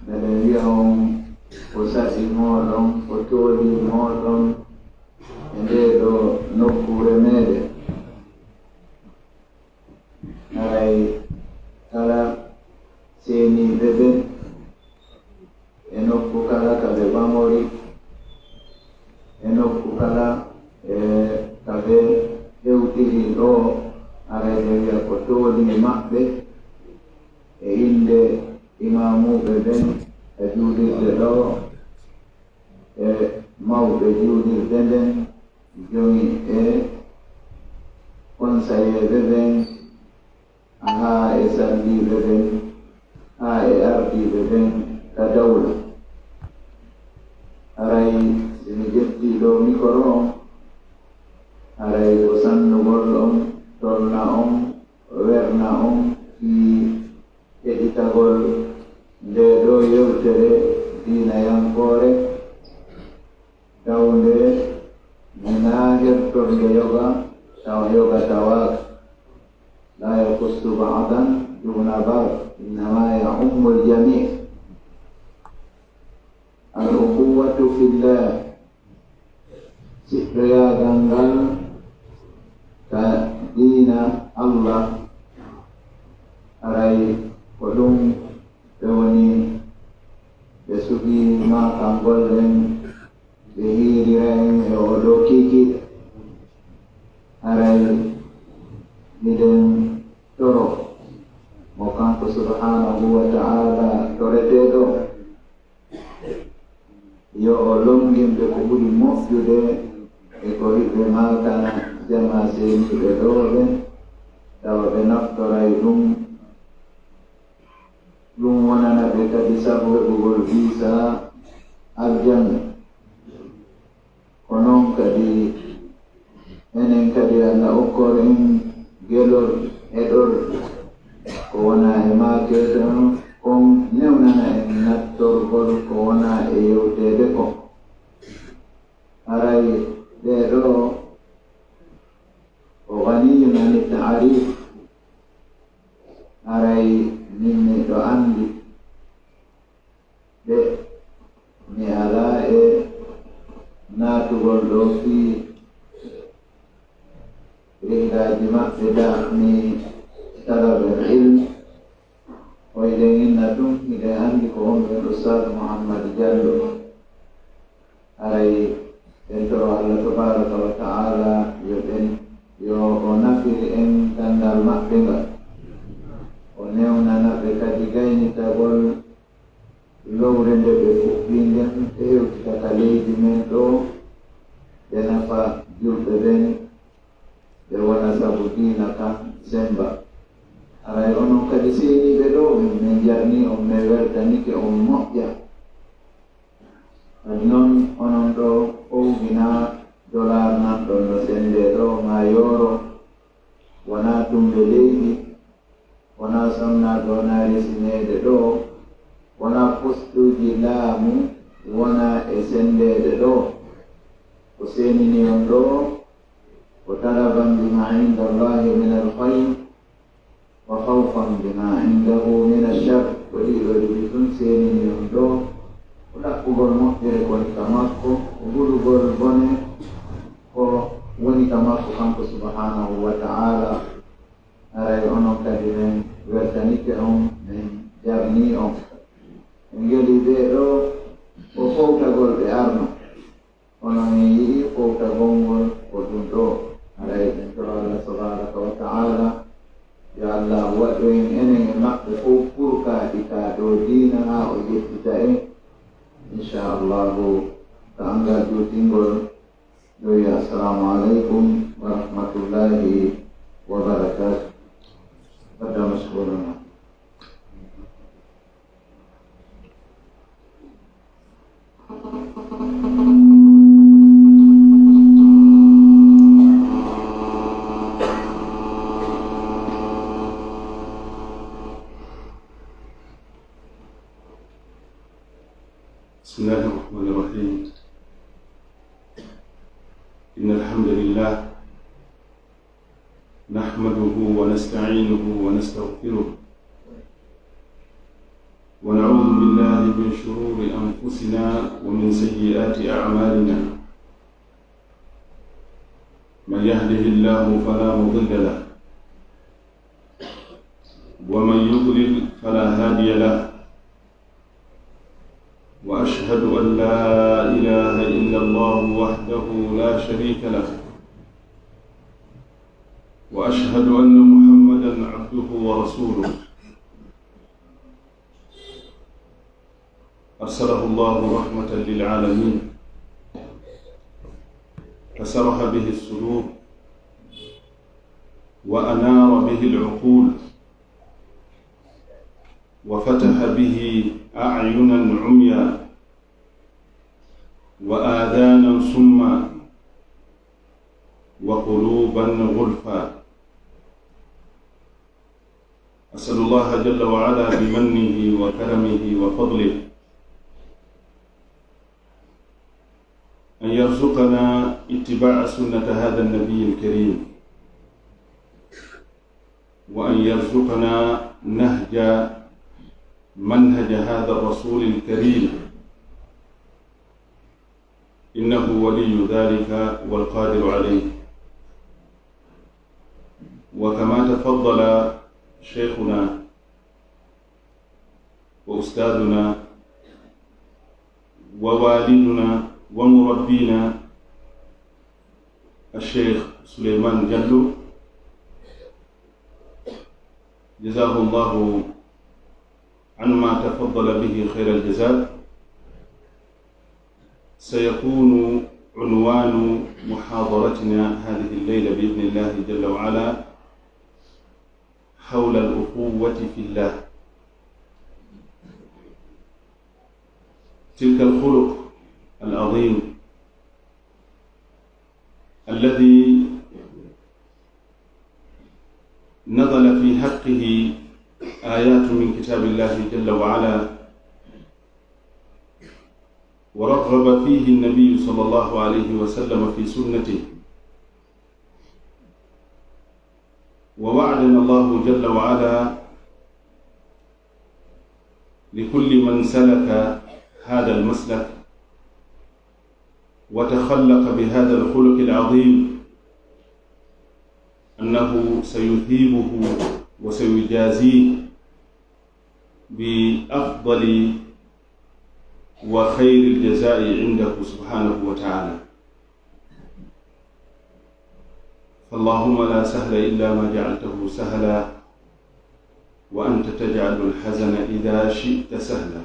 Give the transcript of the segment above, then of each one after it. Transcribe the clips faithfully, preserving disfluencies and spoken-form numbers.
Meɗen wi'a on ko saɗi mooɗon, ko tooli mooɗon e ndee ɗoo nokkuure meeɗen. Haray kala seeniiɓe ɓen e nokku kala ka ɓe ɓamori, e nokku kala e ka ɓe hewtiri ɗoo, haray ɓe wi'a ko tooli maɓɓe e innde imaamuuɓe ɓen e juulirde ɗoo, e mawɓe juulirde nden, jomi e konsayeeɓe ɓen, haa e sardiiɓe ɓen, haa e ardiiɓe ɓen ka dawla. Haray si mi ƴettii ɗoo mikoro on, haray ko sannugol on, tolna on, werna on fii heɗitagol ndee ɗoo yewtere diinayankoore, tawnde hinaa hertornde yoga, tawa yoga tawaaka. لا يخص بعضا دون بعض، إنما يعم الجميع. الأخوة في الله. Siɗɗoyaagal ngal ka diina Allah, haray ko ɗum ɓe woni ɓe suɓii maakangol en, ɓe hiirira en e oo ɗoo kiikiiɗe. Haray miɗen toro mo kanko subhaanahu wa ta'aala toreteeɗo, yo o lonngin ɓe ko ɓuri moƴƴude e ko hiɓe maakana jamaa seeniiɓe ɗoo ɓen, tawa ɓe naftoray ɗum. Ɗum wonana ɓe kadi sabu heɓugol visa aljanna. Ko non kadi, enen kadi Alla okkor en gelol, heɗor ko wona e maakeede on, kon newnana en nattorgol ko wona e yewteede kon. Haray ɓee ɗoo, o ganiyun ani taarif, haray min miɗo anndi ɓe, mi alaa e naatugol ɗoo fii rihlaaji maɓɓe, da mi talabal ilm. O hiɗen inna tun, hiɗen anndi ko on ɓen Ustaaz Muhammad Jallo. Haray en toro Allah tabaaraka wa ta'aala yo ɓen, yo o nafir en ganndal maɓɓe ngal. O newnana ɓe kadi gaynitagol lowre nde ɓe fuɗɗii nden, ɓe hewtita ka leydi men ɗoo, ɓe nafa julɓe ɓen, ɓe wona sabu diina kan semmba. Haray onon kadi seeniiɓe ɗoo, min, min jarnii on, min weltanike on moƴƴa. Kadi non, onon ɗoo fow hinaa dolaar nanɗon no senndee ɗoo, maa yooro, wonaa tumbe leydi, wonaa sonnaaɓe, wonaa resineede ɗoo, wonaa postuuji laamu, wonaa e senndeede ɗoo. Ko seenini on ɗoo, ko talaban bima inda Allahi min al khayr, wa khawfan bima indahu min ash sharr. Ko ɗii ɗoo ɗiɗi tun seenini on ɗoo, ko ɗaɓɓugol moƴƴere ko woni ka makko, ko hulugol bone ko woni ka makko kanko subhanahu wa ta'ala. Haray onon kadi men weltanike on, men jarnii on. En ngelii ɓee ɗoo ko fowtagol ɓe arno. Kono en yi'ii fowtagol ngol ko ɗum ɗoo. Haray en toro Allah tabaaraka wa ta'aala, yo Allah waɗu en enen e maɓɓe fow kurkaaɗi ka ɗoo diina haa o ƴettita en. Inchallahu, ka anngal juutingol, ɗo wiya, Assalamu aleykum wa rahmatullahi wa barakatuh. Badda mashkuruna. بسم الله الرحمن الرحيم. إن الحمد لله نحمده ونستعينه ونستغفره ونعوذ بالله من شرور أنفسنا ومن سيئات أعمالنا. من يهده الله فلا مضل له، ومن يضلل فلا هادي له. وأشهد أن لا إله إلا الله وحده لا شريك له، وأشهد أن محمدا عبده ورسوله. أرسله الله رحمة للعالمين، فشرح به الصدور، وأنار به العقول، وفتح به أعينا عميا، وآذانا صما، وقلوبا غلفا. أسأل الله جل وعلا بمنه وكرمه وفضله أن يرزقنا اتباع سنة هذا النبي الكريم، وأن يرزقنا نهج منهج هذا الرسول الكريم، إنه ولي ذلك والقادر عليه. وكما تفضل شيخنا وأستاذنا ووالدنا ومربينا الشيخ سليمان جلو، جزاه الله عن ما تفضل به خير الجزاء، سيكون عنوان محاضرتنا هذه الليلة بإذن الله جل وعلا حول الأخوة في الله. تلك الخلق العظيم الذي نزل في حقه آيات من كتاب الله جل وعلا، ورغب فيه النبي صلى الله عليه وسلم في سنته، ووعدنا الله جل وعلا لكل من سلك هذا المسلك وتخلق بهذا الخلق العظيم أنه سيثيبه وسيجازيه بأفضل وخير الجزاء عنده سبحانه وتعالى. فاللهم لا سهل إلا ما جعلته سهلا، وأنت تجعل الحزن إذا شئت سهلا.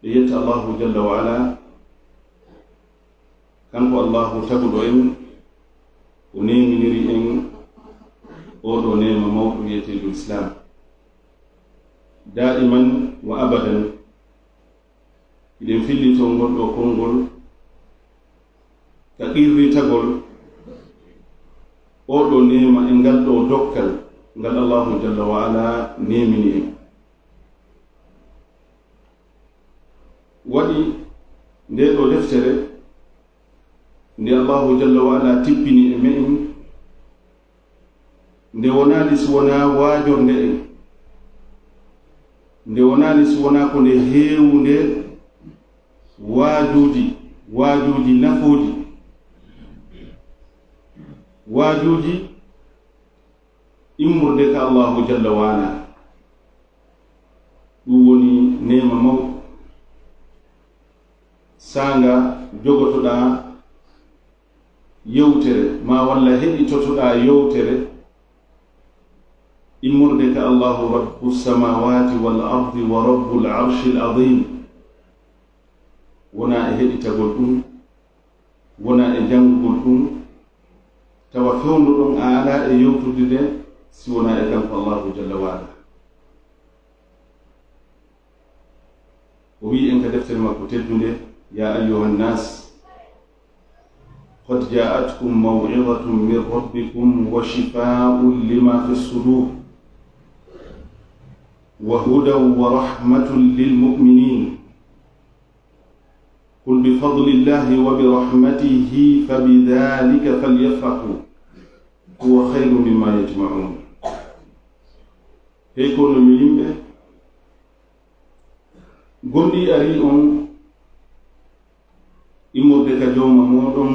Ɓe yetta Allahu jalla wa ala, kanko Allahu taguɗo en, o neeminiri en oo ɗoo neema mawɗo wiyeteeɗo Islaam. Daa'iman wa abadan, hiɗen fillitoo ngol ɗoo konngol ka qirritagol oo ɗoo neema e ngal ɗoo dokkal ngal Allahu jalla wa ala neemini en. Waɗi ndee ɗoo deftere nde Allahu jalla wa ala tippini e me'en, nde wonaali si wonaa waajorde en, nde wonaali si wonaa ko nde heewunde waajuuji, waajuuji nafooji, waajuuji immorde ka Allahu jalla wa ala. Ɗum woni neema mawɗo. Saanga jogotoɗaa yewtere, maa walla heɗitotoɗaa yewtere, immorde ka Allahu Rabbu samawati wal ardi wa Rabbul Arshil Azim. Wona e heɗitagol ɗum, wona e janngugol ɗum, tawa fewndo ɗon a alaa e yewtude nde si wonaa e kanko Allahu jalla wa ala. O wi'i en ka deftere makko teddunde, "Ya ayyuhan nas, qad ja'atkum maw'izatun min rabbikum wa shifaa'un lima fi sudur, wa hudan wa rahmatun lil mu'minin. Qul bi fadlillahi wa bi rahmatihi fa bi dhalika falyafrahu, huwa khayrun mimma yajma'un." Hey kono mi yimɓe, Gomɗii arii on immorde ka Jooma mooɗon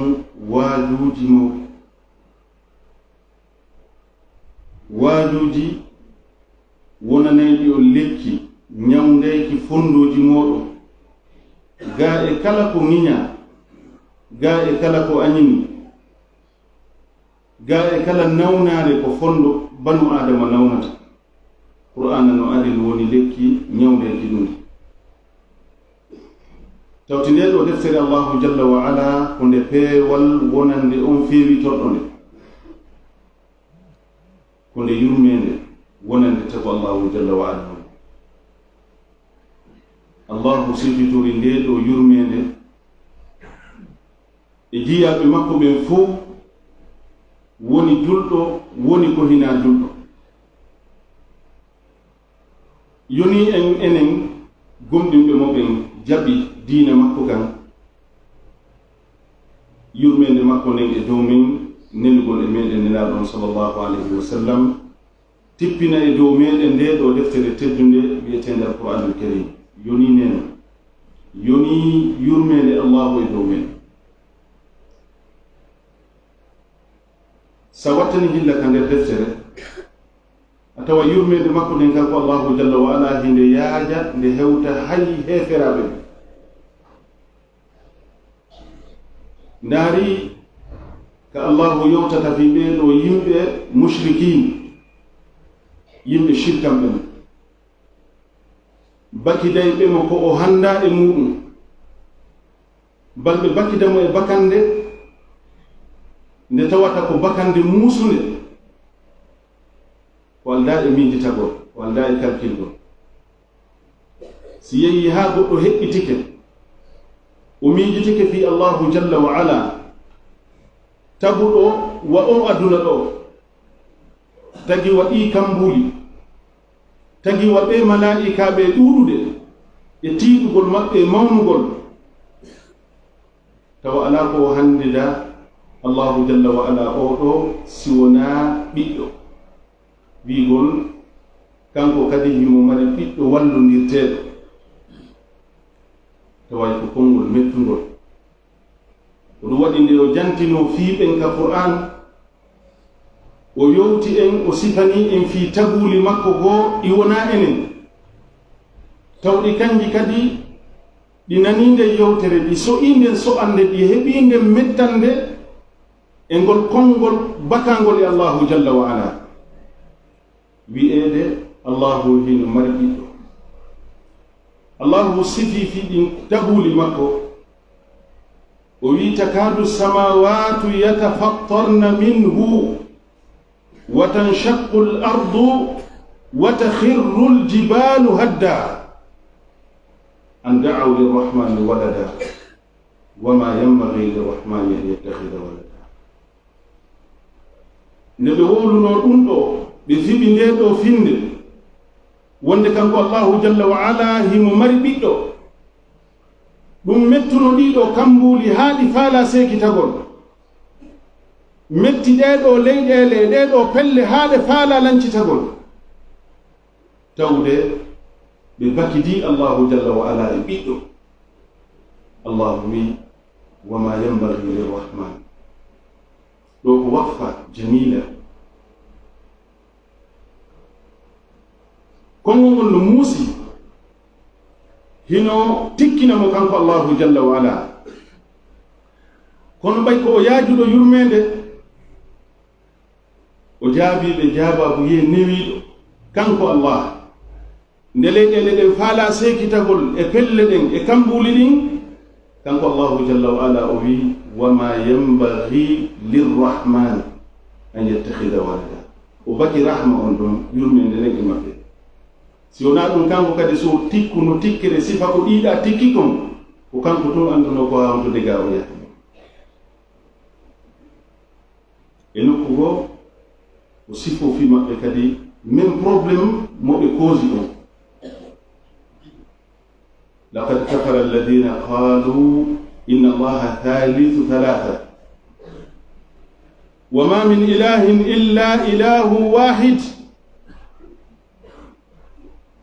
waajuuji mo, waajuuji wonanayɗi on lekki ñawndayki fonndooji mooɗon, gaa e kala ko ŋiñaa, gaa e kala ko añini, gaa e kala nawnaare ko fonndo banu Aadama nawnata. Qur'aana no ari no woni lekki ñawndayki ɗum. Tawti ndee ɗoo deftere Allaahu jalla wa ala ko nde peewal wonande on feewitorɗo nde. Ko nde yurmeende wonande tago Allaahu jalla wa ala on. Allaahu sifitori ndee ɗoo yurmeende e jiyaaɓe makko ɓen fow, woni julɗo, woni ko hinaa julɗo. Yonii en enen gomɗinɓe mo ɓen jaɓi diina makko kan, yurmeende makko nden e dow men, nelugol e meɗen Nelaaɗo on sallallahu alayhi wa sallam, tippina e dow meɗen ndee ɗoo deftere teddunde wi'eteende Alqur'aanul Kariim. Yonii neema, yonii yurmeende Allaahu e dow men. Sa wattani gilla ka nder deftere, a tawa yurmeende makko nden kanko Allaahu jalla wa ala hinde yaaja, nde hewta hay heeferaaɓe ɓen. Ndaari ka Allaahu yewtata fii ɓee ɗoo yimɓe mushrikiin, yimɓe shirkan ɓen. Bakidayɓe mo ko o hanndaa e muuɗum. Bal ɓe bakida mo e bakande nde tawata ko bakande muusunde. O aldaa e miijitagol, o aldaa e kalkilgol. Si yehii haa goɗɗo heɓɓitike, o miijitike fii Allaahu jalla wa ala, taguɗo wa oo aduna ɗoo, tagi wa ɗii kambuuli, tagi wa ɓee malaa'ikaaɓe e ɗuuɗude, e tiiɗugol maɓɓe e mawnugol, tawa alaa ko o hanndida Allaahu jalla wa ala oo ɗoo si wonaa ɓiɗɗo. Wi'ugol kanko kadi himo mari ɓiɗɗo wallondirteeɗo. Tawa ko konngol mettungol. Ko ɗum waɗi nde o jantinoo fii ɓen ka Qur'aan, o yowti en, o sifanii en fii taguuli makko goo ɗi wonaa enen. Tawɗi kanji kadi ɗi nanii nden yewtere, ɗi so'ii nden so'ande, ɗi heɓii nden mettande e ngol konngol bakaangol e Allaahu jalla wa ala. Wi'eede Allaahu hino mari ɓiɗɗo. Allaahu sifii fii ɗin taguuli makko, o wi'i: "تكاد السماوات يتفطرن منه وتنشق الأرض وتخر الجبال هدا أن دعوا للرحمن ولدا وما ينبغي للرحمن أن يتخذ ولدا." Nde ɓe wowlunoo ɗum ɗoo, ɓe fiɓi ndee ɗoo fiɓnde, wonde kanko Allaahu jalla wa ala himo mari ɓiɗɗo. Ɗum mettuno ɗii ɗoo kambuuli haa ɗi faalaa seekitagol. Metti ɗee ɗoo leyɗeele e ɗee ɗoo pelle haa ɗe faalaa lancitagol. Tawde ɓe bakidii Allaahu jalla wa ala e ɓiɗɗo. Allaahu wi'i: "وما ينبغي للرحمن." Ɗoo ko waqfa jamiila. Konngol ngol no muusi, hino tikkina mo kanko Allaahu jalla wa ala. Kono ɓay ko o yaajuɗo yurmeende, o jaabii ɓe jaabaabu yee newiiɗo, kanko Allah. Nde leyɗeele ɗen faalaa seekitagol e pelle ɗen e kambuuli ɗin, kanko Allaahu jalla wa ala o wi'i: "وما ينبغي للرحمن أن يتخذ ولدا." O baki rahma on ɗon, yurmeende nden e maɓɓe. Si wonaa ɗum, kanko kadi so tikku no tikkere sifa ko ɗiiɗaa tikki kon, ko kanko tun anndunoo ko hawntude gaa o yahi. E nokku goo, o sifo fii maɓɓe kadi même problème mo ɓe causi on. لقد كفر الذين قالوا إن الله ثالث ثلاثة وما من إله إلا إله واحد.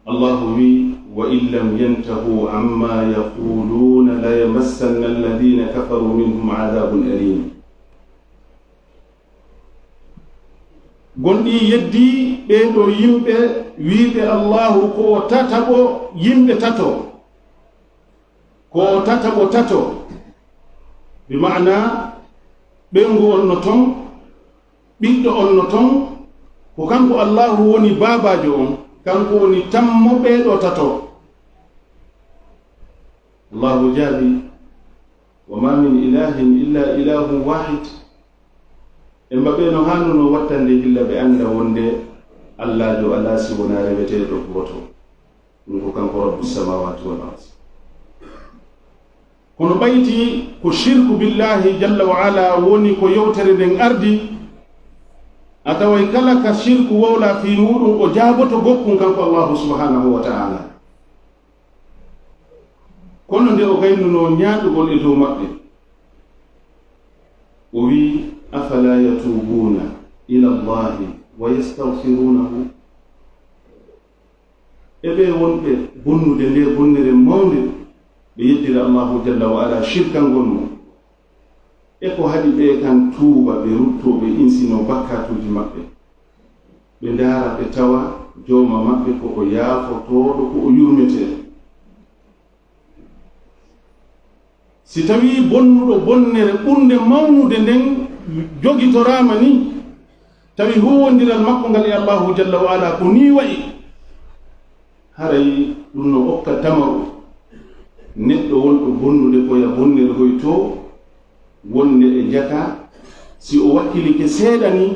Allaahu wi'i: وإن لم ينتهوا عما يقولون ليمسن الذين كفروا منهم عذاب أليم. Gonɗi yeddi ɓee ɗoo yimɓe wiiɓe Allaahu ko o tataɓo yimɓe tato, ko o tataɓo tato, bi maana ɓeyngu on no ton, ɓiɗɗo on no ton, ko kanko Allaahu woni baabaajo on, kanko woni tammo ɓee ɗoo tato. Allaahu jaabi, وما من إله إلا إله واحد. Emba ɓe no haanunoo wattande gilla ɓe annda wonde Allaajo alaa si wonaa reweteeɗo gooto, ɗum ko kanko Rabbu samaawaati wal ard. Kono ɓayti ko shirku billaahi jalla wa ala woni ko yewtere nden ardi, a taway kala ka shirku wowlaa fii muuɗum o jaaboto gokkun kanko Allaahu subhaanahu wa ta'aala. Kono nde o gaynunoo ñaaɗugol e dow maɓɓe, o wi'i, أفلا يتوبون إلى الله ويستغفرونه. E ɓe wonɓe bonnude nde bonnere mawnde, ɓe yeddira Allaahu jalla wa ala shirkangol mo. E ko haɗi ɓe kan tuuba, ɓe ruttoo, ɓe insinoo bakkaatuuji maɓɓe, ɓe ndaara, ɓe tawa Jooma maɓɓe ko o yaafotooɗo, ko o yurmeteeɗo. Si tawii bonnuɗo bonnere ɓurnde mawnude nden jogitoraama ni, tawi huuwondiral makko ngal e Allaahu jalla wa ala ko nii wa'i, haray ɗum no okka tamaru neɗɗo wonɗo bonnude ko ya bonnere hoy to, wonde e jaka, si o wakkilike seeɗa ni,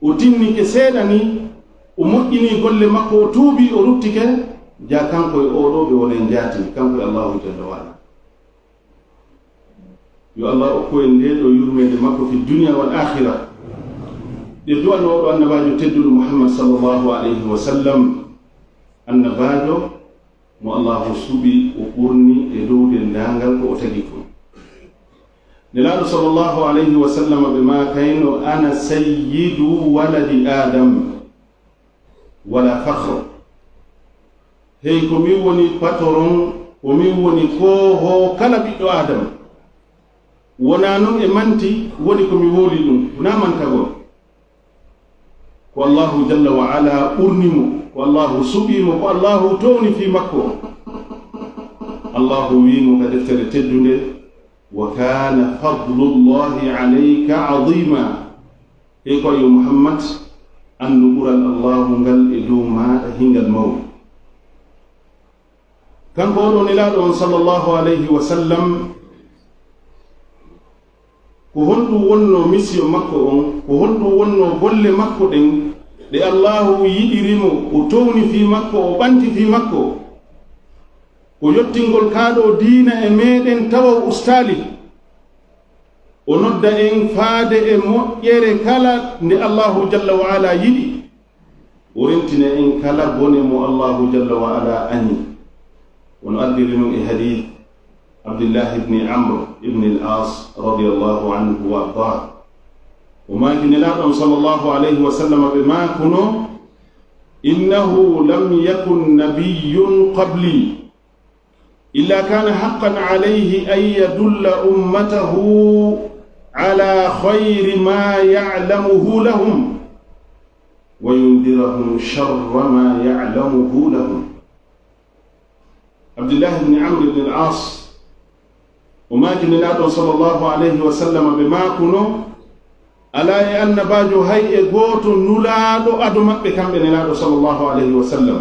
o tinnike seeɗa ni, o moƴƴini golle makko, o tuubi, o ruttike, ja kanko e oo ɗoo ɓe wonay njaati, kanko e Allaahu jalla wa ala. Yo Allah okku en ndee ɗoo yurmeende makko fi dunya wal akhira. Ɗe du'anooɗo annabaajo tedduɗo Muhammad sallallahu alayhi wa sallam, annabaajo mo Allahu suɓi, o ɓurni e dow denndaangal ko o tagi kon. Nelaaɗo sallallahu alayhi wa sallam ɓe maakayno, "Ana sayyidu waladi Adam, wala fakhra." Hey, ko min woni patoron, ko min woni koohoo kala ɓiɗɗo Aadama. Wonaa non e manti woni ko mi wowli ɗum, wonaa mantagol. Ko Allahu jalla wa ala ɓurni mo, ko Allahu suɓii mo, ko Allahu towni fii makko. Allahu wi'i mo ka deftere teddunde, "Wa kana fadlullahi alayka azima." Hey ko yo Muhammad, anndu ɓural Allahu ngal e dow maaɗa hingal mawɗo. Kanko oɗo Nelaaɗo on sallallahu alayhi wa sallam, ko honɗum wonnoo misiyo makko on? Ko honɗum wonnoo golle makko ɗen ɗe Allahu yiɗiri mo, o towni fii makko, o ɓanti fii makko? Ko yottingol kaa ɗoo diina e meɗen tawa o ustaali. O nodda en faade e moƴƴere kala nde Allahu jalla wa ala yiɗi. O rentina en kala bone mo Allahu jalla wa ala ani. Wano ardiri non e hadith Abdullah ibn Amr ibn al-As radiyallahu anhu wa ardah. O maaki Nelaaɗo on sallallahu alayhi wa sallam ɓe maakuno, "Innahu lam yakun nabiyyun qabli." إلا كان حقا عليه أن يدل أمته على خير ما يعلمه لهم وينذرهم شر ما يعلمه لهم. Abdullahi ibn Amr ibn al-As, o maaki Nelaaɗo sallallahu alayhi wa sallam, ɓe maakuno, alaa e annabaajo hay e gooto nulaaɗo ado maɓɓe kamɓe Nelaaɗo sallallahu alayhi wa sallam.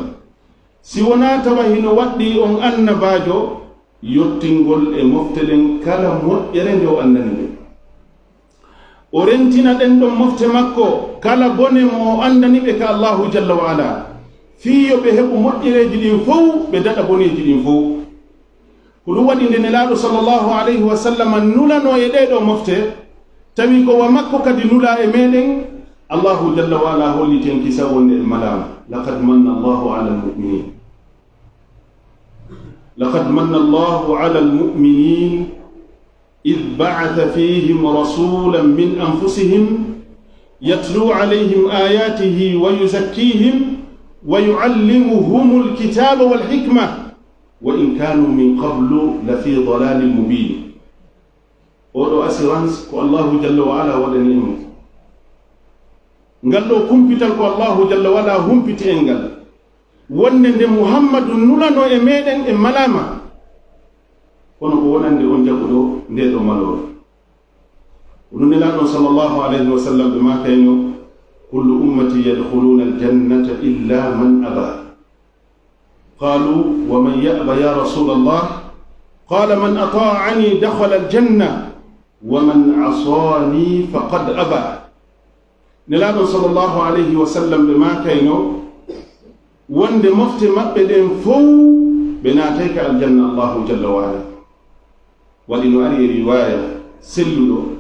Si wonaa tawa hino waɗɗii on annabaajo, yottingol e mofte ɗen kala moƴƴere nde o andani ɓe. O rentina ɗen ɗon mofte makko kala bone mo o andani ɓe ka Allahu jalla wa ala, fii yo ɓe heɓu moƴƴereeji ɗin fow, ɓe daɗa boneeji ɗin fow. Ko ɗum waɗi nde Nelaaɗo sallallahu alayhi wa sallam nulanoo e ɗee ɗoo mofte, tawi ko wa makko kadi nulaa e meɗen, Allahu jalla wa ala holliti en kisa wonde en malaama. Laqad manna Allahu ala al-mu'minin. Laqad manna Allahu ala al-mu'minin idh ba'atha fihim rasulan min anfusihim yatlu alayhim ayatihi wa yuzakkihim wa yu'allimuhumul kitaba wal hikma وإن كانوا من قبل لفي ضلال مبين. Oɗo assurance ko Allahu jalla wa ala waɗani en mo. Ngal ɗo kumpital ko Allahu jalla wa ala humpiti en ngal. Wonde nde Muhammadu nulano e meɗen en malama. Kono ko wonande on jaɓuɗo nde ɗo malore. Kono Nelaaɗo sallallahu alayhi wa sallam ɓe maakayno, "Kullu ummati yadkhuluna al-jannata illa man aba." قالوا: "ومن يأبى يا رسول الله؟" قال: "من أطاعني دخل الجنة ومن عصاني فقد أبى." Nelaaɗo sallallahu alayhi wa sallam ɓe maakayno wonde mofte maɓɓe ɗen fow ɓe naatay ka aljanna Allahu jalla wa ala. Waɗi no ari e riwaaya selluɗo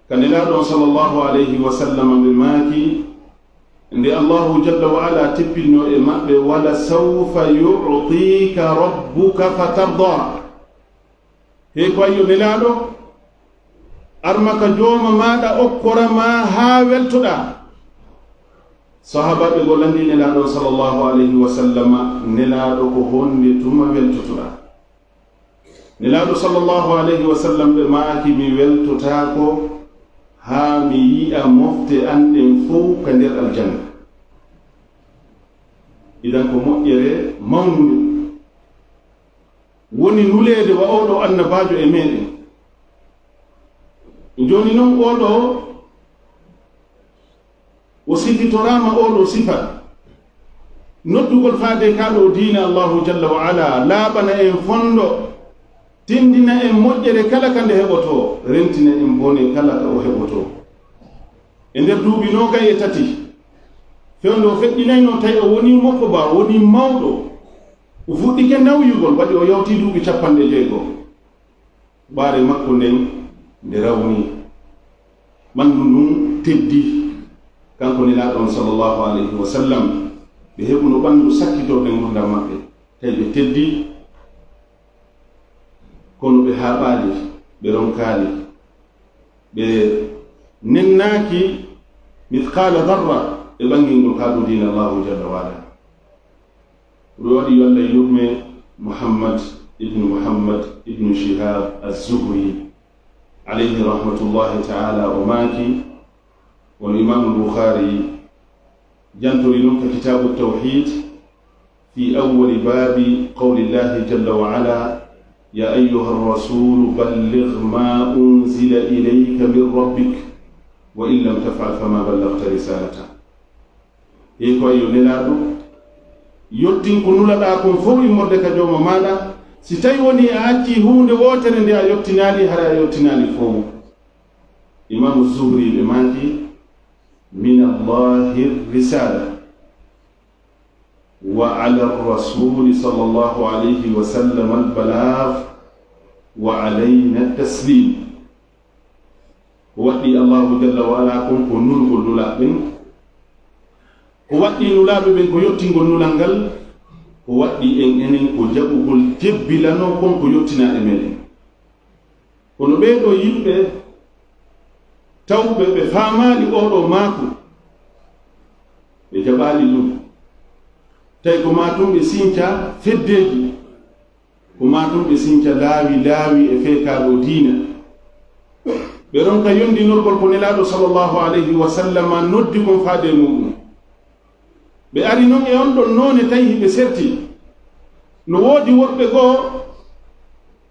ka Nelaaɗo sallallahu alayhi wa sallam ɓe maaki, nde Allahu jalla wa ala teppinno e maɓɓe, "Wala sawfa yu'tika rabbuka fatarda." Hey ko ayyo Nelaaɗo, armaka jooma maaɗa okkora ma haa weltoɗaa. Sahaabaaɓe go lanndi Nelaaɗo sallallahu alayhi wa sallam, Nelaaɗo ko honde tuma weltotoɗaa? Nelaaɗo sallallahu alayhi wa sallam ɓe maaki, "Mi weltotaako haa mi yi'a mofte an ɗen fow ka nder aljanna." Idan ko moƴƴere mawnde woni nuleede wa oɗo annabaajo e meɗen. Jooni non oɗo o sifitoraama oɗo sifa, noddugol faade ka ɗo diina Allahu jalla wa ala, laaɓana en fondo, tindina en moƴƴere kala ka nde heɓoto, rentina en bone kala ka o heɓoto. E nder duuɓi noogay e tati, fewndo o feƴƴinayno tawi o woni mokko ba, o woni mawɗo, o fuɗɗike nawyugol, waɗi o yawti duuɓi capanɗe jeego. Ɓaare makko nden nde rawni, ɓanndu ndun teddi. Kanko Nelaaɗo on sallallahu alayhi wa sallam, ɓe heɓuno ɓanndu sakkitorde ngurndan maɓɓe, tawi ɓe teddi, kono ɓe haaɓaali, ɓe ronkaali, ɓe nennaaki mithqala dharra e ɓanngingol ka ɗo diina Allahu jalla wa ala. Ɗum waɗi yo Allah yurme Muhammad ibn Muhammad ibn Shihab az-Zuhri, alayhi rahmatullahi ta'ala, o maaki, wal Imam al-Bukhari jantori non ka Kitabu Tawhid, fi awwali babi qawlillahi jalla wa ala, "Ya ayyuha ar-rasulu balligh ma unzila ilayka min rabbik, wa in lam taf'al fama ballaghta risalata." Hey ko ayyo Nelaaɗo, yottin ko nulaɗaa kon fow immorde ka jooma maaɗa, si tawi woni a accii huunde wootere nde a yottinaali, hara a yottinaali fow. Imaamu Zuhri ɓe maaki, "Min Allahi risala, wa ala rasuli sallallahu alayhi wa sallam al-balagh, wa alayna taslim." Ko waɗɗi Allahu jalla wa ala kon ko nulgol nulaaɓe ɓen. Ko waɗɗi nulaaɓe ɓen ko yottingol nulal ngal. Ko waɗɗi en enen ko jaɓugol jebbilano kon ko yottinaa e meɗen. Kono ɓee ɗoo yimɓe tawɓe ɓe faamaali oo ɗoo maaku, ɓe jaɓaali ɗum. Tawi ko maa tun ɓe sinca feddeeji. Ko maa tun ɓe sinca laawi laawi e fee kaa ɗoo diina. Ɓe ronka yondinorgol ko Nelaaɗo sallallahu alayhi wa sallama noddi kon faade e muɗum. Ɓe ari non e on ɗon noone tawi hiɓe serti. No woodi woɓɓe goo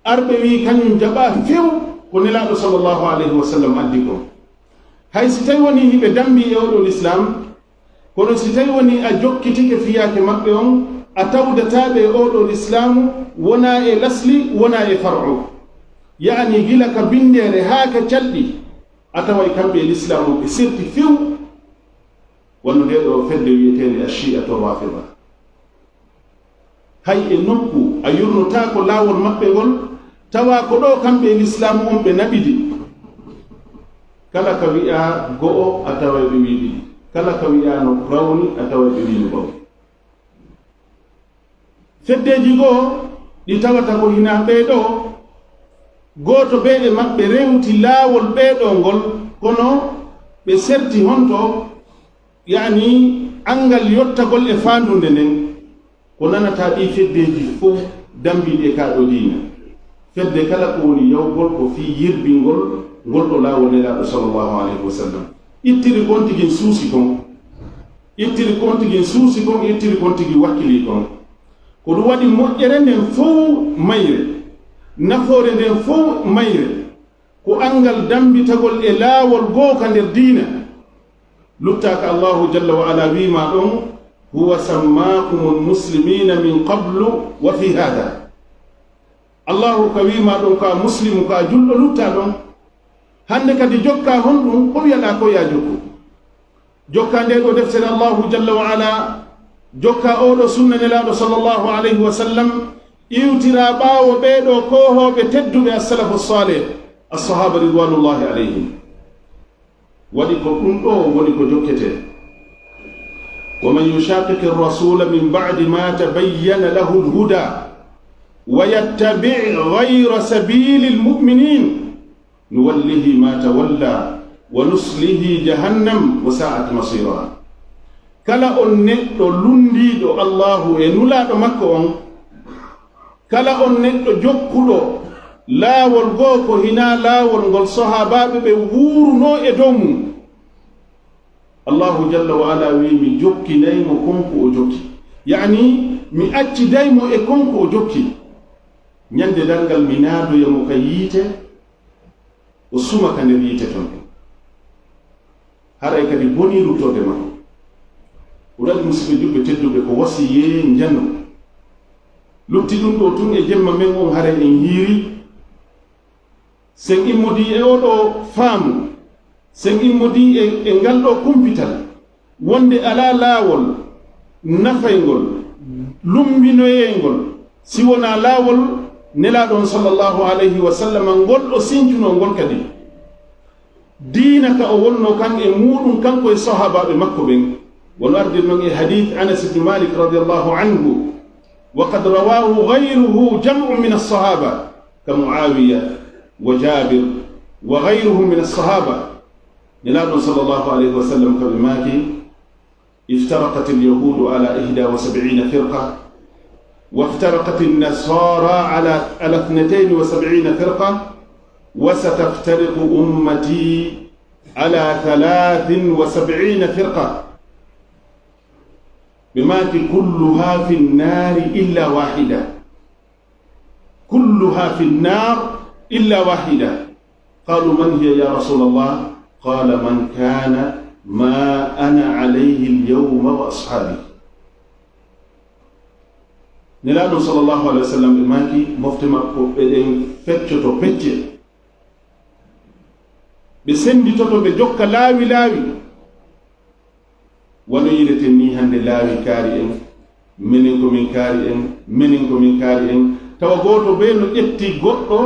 arɓe wi'i kañum jaɓaa few ko Nelaaɗo sallallahu alayhi wa sallam addi kon. Hay si tawi wonii hiɓe dambii e oo ɗoo lislaam, kono si tawi wonii a jokkitike fiyaake maɓɓe on, a tawdataa ɓe e oo ɗoo lislaamu, wonaa e lasli, wonaa e far'u. Ya'ani gila ka binndeere haa ka calɗi, a taway kamɓe e lislaamu ɓe serti few. Wano ndee ɗoo fedde wi'eteende Ash-Shi'atu Rafida. Hay e nokku a yurnotaako laawol maɓɓe ngol, tawa ko ɗoo kamɓe e lislaamu on ɓe naɓidi. Kala ka wi'aa go'o, a taway ɓe wi'i ɗiɗi. Kala ka wi'aano rawni, a taway ɓe wi'i no ɓawli. Feddeeji goo ɗi tawata ko hinaa ɓee ɗoo, gooto bee e maɓɓe rewti laawol ɓee ɗoo ngol, kono ɓe serti honto, ya'ani anngal yottagol e faandunde nden. Ko nanataa ɗii feddeeji fof dambiiɗi e kaa ɗoo diina. Fedde kala ko woni yawgol ko fii yirbingol ngol ɗoo laawol Nelaaɗo sallallahu alayhi wa sallam. Ittiri kon tigi suusi kon. Ittiri kon tigi suusi kon, ittiri kon tigi wakkilii kon. Ko ɗum waɗi moƴƴere nden fof mayre, nafoore nden fof mayre, ko anngal dammbitagol e laawol goo ka nder diina. Luttaaka Allahu jalla wa ala wiima ɗon, "Huwa sammakumul muslimina min qablu wa fi hada." Allahu ka wiima ɗon, ka muslimu, ka julɗo luttaa ɗon. Hannde kadi jokkaa honɗum? Ko wiyaɗaa ko yaa jokku. Jokkaa ndee ɗoo deftere Allahu jalla wa ala, jokkaa oo ɗoo sunna Nelaaɗo sallallahu alayhi wa sallam, iwtiraa ɓaawo ɓee ɗoo koohooɓe tedduɓe as-salafu salih, as-sahaba ridwanullahi alayhim. Waɗi ko ɗum ɗoo woni ko jokketee. ومن يشاقق الرسول من بعد ما تبين له الهدى ويتبع غير سبيل المؤمنين نوله ما تولى ونصله جهنم وساءت مصيرا. Kala on neɗɗo lunndiiɗo Allahu e Nulaaɗo makko on, kala on neɗɗo jokkuɗo laawol goo ko hinaa laawol ngol sahaabaaɓe ɓe wuurunoo e dow mum, Allahu jalla wa ala wii, mi jokkinay mo kon ko o jokki. Yaani, mi acciday mo e kon ko o jokki. Ñande darngal mi naadoya mo ka yiite, o suma ka nder yiite ton. Haray kadi bonii ruttoode makko. Ko ɗum waɗi, musidɓe julɓe tedduɓe, ko wasiyee njano. Lutti ɗum ɗoo tun e jemma men on, haray en hiiri. Sen immodii e oo ɗoo faamu, sen immodii e, e ngal ɗoo kumpital, wonde alaa laawol nafayngol, lummbinoyeeyngol, si wonaa laawol Nelaaɗo on sallallahu alayhi wa sallam, ngol o sincunoo ngol kadi. Diina ka o wonnoo kan e muuɗum, kanko e sahaabaaɓe makko ɓen. Wano ardir non e hadiis Anas ibn Malik radiyallahu anhu, "Wa qad rawaahu ghayruhu jam'un min as-sahaaba, ka Muawiya wa Jabir wa ghayruhum min as-sahaaba." Nelaaɗo sallallahu alayhi wa sallam ka ɓe maaki, افترقت اليهود على إحدى وسبعين فرقة، وافترقت النصارى على، على اثنتين وسبعين فرقة، وستفترق أمتي على ثلاث وسبعين فرقة. Ɓe maaki, كلها في النار إلا واحدة. كلها في النار إلا واحدة. قالوا من هي يا رسول الله؟ قال من كان ما أنا عليه اليوم وأصحابي. Nelaaɗo sallallahu alayhi wa sallam ɓe maaki, mofte makko ɓe ɗen feccoto pecce. Ɓe sennditoto, ɓe jokka laawi laawi. Wano yi'ireten nii hannde, laawi kaari en, menen ko min kaari en, menen ko min kaari en. Tawa gooto bee no ƴetti goɗɗo,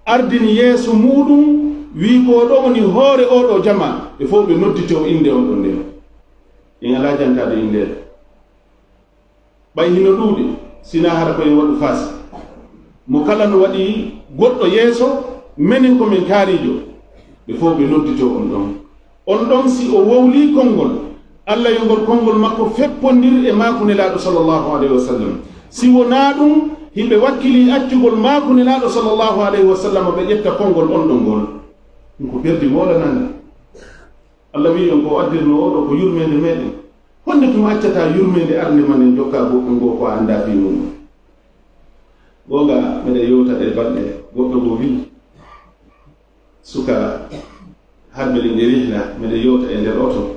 ardini yeeso muuɗum, wi'i ko o ɗoo woni hoore oo ɗoo jamaa. Ɓe fow ɓe nodditi o innde on ɗon nden. En alaa jantaade innde. Ɓay hino ɗuuɗi, sinaa hara ko en waɗu faasi. Mo kala no waɗi goɗɗo yeeso, menen ko min kaariijo. Ɓe fow ɓe nodditoo on ɗon. On ɗon, si o wowlii konngol, Alla yo ngol konngol makko feppondir e maaku Nelaaɗo sallallahu alayhi wa sallam. Si wonaa ɗum, hiɓe wakkilii accugol maaku Nelaaɗo sallallahu alayhi wa sallam, ɓe ƴetta konngol on ɗon ngol. Ɗum ko perdi moolanande. Alla wi'i on ko o addirnoo oo ɗoo ko yurmeende meɗen. Honde tuma accataa yurmeende arnde man en jokkaa goɗɗum goo ko a anndaa fii mum? Goonga, miɗen yewta ɗee balɗe, goɗɗo goo wi'i, suka, har miɗen e rihla, miɗen yewta e nder oto.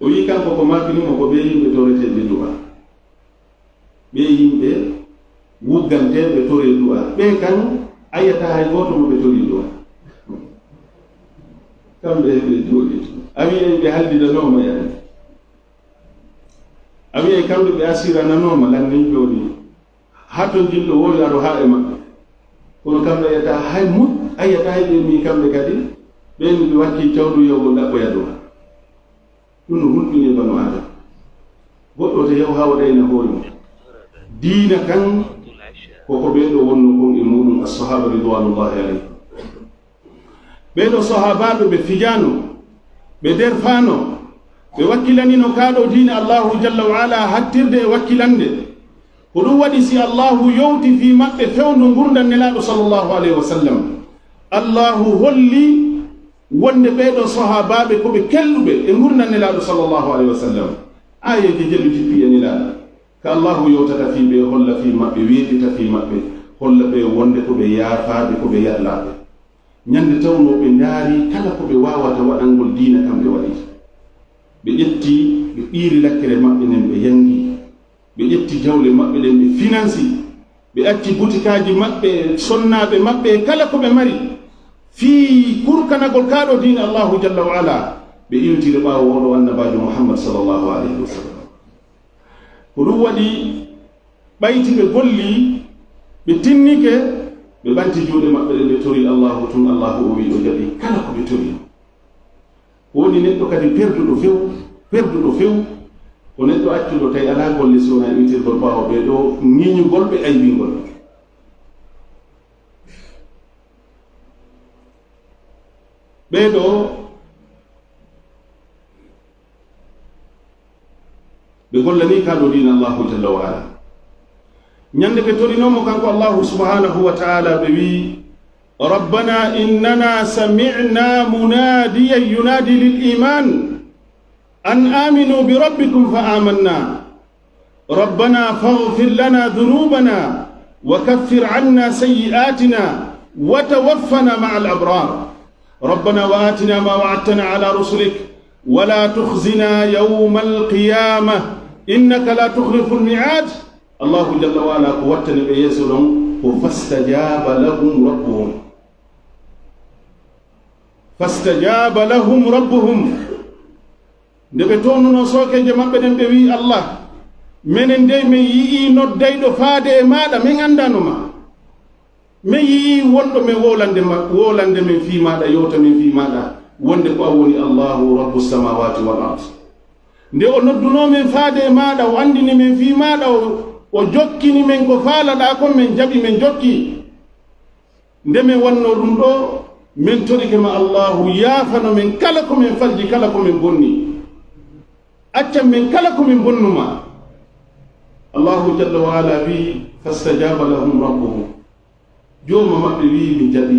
O wi'i kanko ko maakini mo ko ɓee yimɓe tooreteeɓe du'a. Ɓee yimɓe wugganteeɓe toree du'a. Ɓee kan, a yi'ataa hay gooto mo ɓe torii du'a. Kamɓe ɓe jooɗii. A wi'ay ɓe hallidanoo mo yani. A wi'ay kamɓe ɓe asirananoo mo lanni jooni. Haa ton jinɗo woowi aro haa e maɓɓe. Kono kamɓe a yi'ataa hay mum, a yi'ataa hay ɓe mii kamɓe kadi, ɓeen ɓe wakkii cawɗo yo mo ɗaɓɓoya du'a. Ɗum no hulɓinii banu Aadama. Goɗɗo te yaw haa waɗayna hoore mum. Diina kan, ko ko ɓee ɗoo wonnoo kon e muuɗum, as-sahaaba ridwanullahi alayhim. Ɓee ɗoo sahaabaaɓe ɓe fijaano, ɓe derfaano, ɓe wakkilanino kaa ɗoo diina Allahu jalla wa ala hattirde e wakkilande. Ko ɗum waɗi, si Allahu yowti fii maɓɓe fewndo ngurndan Nelaaɗo sallallahu alayhi wa sallam, Allahu holli wonde ɓee ɗoo sahaabaaɓe ko ɓe kelɗuɓe e ngurndan Nelaaɗo sallallahu alayhi wa sallam. Aayeeje jeɗɗi jippii e Nelaaɗo, ka Allahu yowtata fii ɓe, holla fii maɓɓe, weeɓita fii maɓɓe, holla ɓe wonde ko ɓe yaafaaɓe, ko ɓe yahlaaɓe. Ñande tawnoo ɓe ndaari kala ko ɓe waawata waɗangol diina, kam ɓe waɗi. Ɓe ƴetti, ɓe ɓiiri lakkere maɓɓe nden, ɓe yangi. Ɓe ƴetti jawle maɓɓe ɗen, ɓe finansi. Ɓe acci butikaaji maɓɓe, sonnaaɓe maɓɓe, kala ko ɓe mari, fii kurkanagol kaa ɗoo diina Allahu jalla wa ala. Ɓe iwtiri ɓaawo oo ɗoo annabaajo Muhammad sallallahu alayhi wa sallam. Ko ɗum waɗi, ɓayti ɓe golli, ɓe tinnike, ɓe ɓanti juuɗe maɓɓe ɗen, ɓe tori Allahu tun, Allahu o wi'i o jaɓi kala ko ɓe tori. Ko woni neɗɗo kadi perduɗo few, perduɗo few, ko neɗɗo accuɗo tawi alaa golle si wonaa iwtirgol ɓaawo ɓee ɗoo, ŋiñugol ɓe, aybingol ɓe. Ɓee ɗoo, ɓe gollanii kaa ɗoo diina Allahu jalla wa ala. Ñande ɓe torinoo mo kanko Allahu subhanahu wa ta'ala, ɓe wi'i, ربنا إننا سمعنا مناديا ينادي للإيمان أن آمنوا بربكم فآمنا. ربنا فاغفر لنا ذنوبنا وكفر عنا سيئاتنا وتوفنا مع الأبرار. ربنا وآتنا ما وعدتنا على رسلك ولا تخزنا يوم القيامة إنك لا تخلف الميعاد. Allahu jalla wa ala ko wattani ɓe yeeso ɗon ko فاستجاب لهم ربهم. فاستجاب لهم ربهم. Nde ɓe townunoo sookeeje maɓɓe ɗen, ɓe wi'i, Allah, menen dey, men yi'ii noddayɗo faade e maaɗa, men anndaano ma. Men yi'ii wonɗo men wowlande ma, wowlande men fii maaɗa, yewta men fii maaɗa, wonde ko an woni Allahu Rabbu samawati wal ard. Nde o noddunoo men faade e maaɗa, o anndini men fii maaɗa, o, o jokkini men ko faalaɗaa kon, men jaɓi, men jokki. Nde men wannoo ɗum ɗoo, men torike ma Allahu yaafano men kala ko men falji, kala ko men bonni. Accan men kala ko men bonnu ma. Allahu jalla wa ala wi'i, فاستجاب لهم ربهم. Jooma maɓɓe wi'i, mi jaɓi.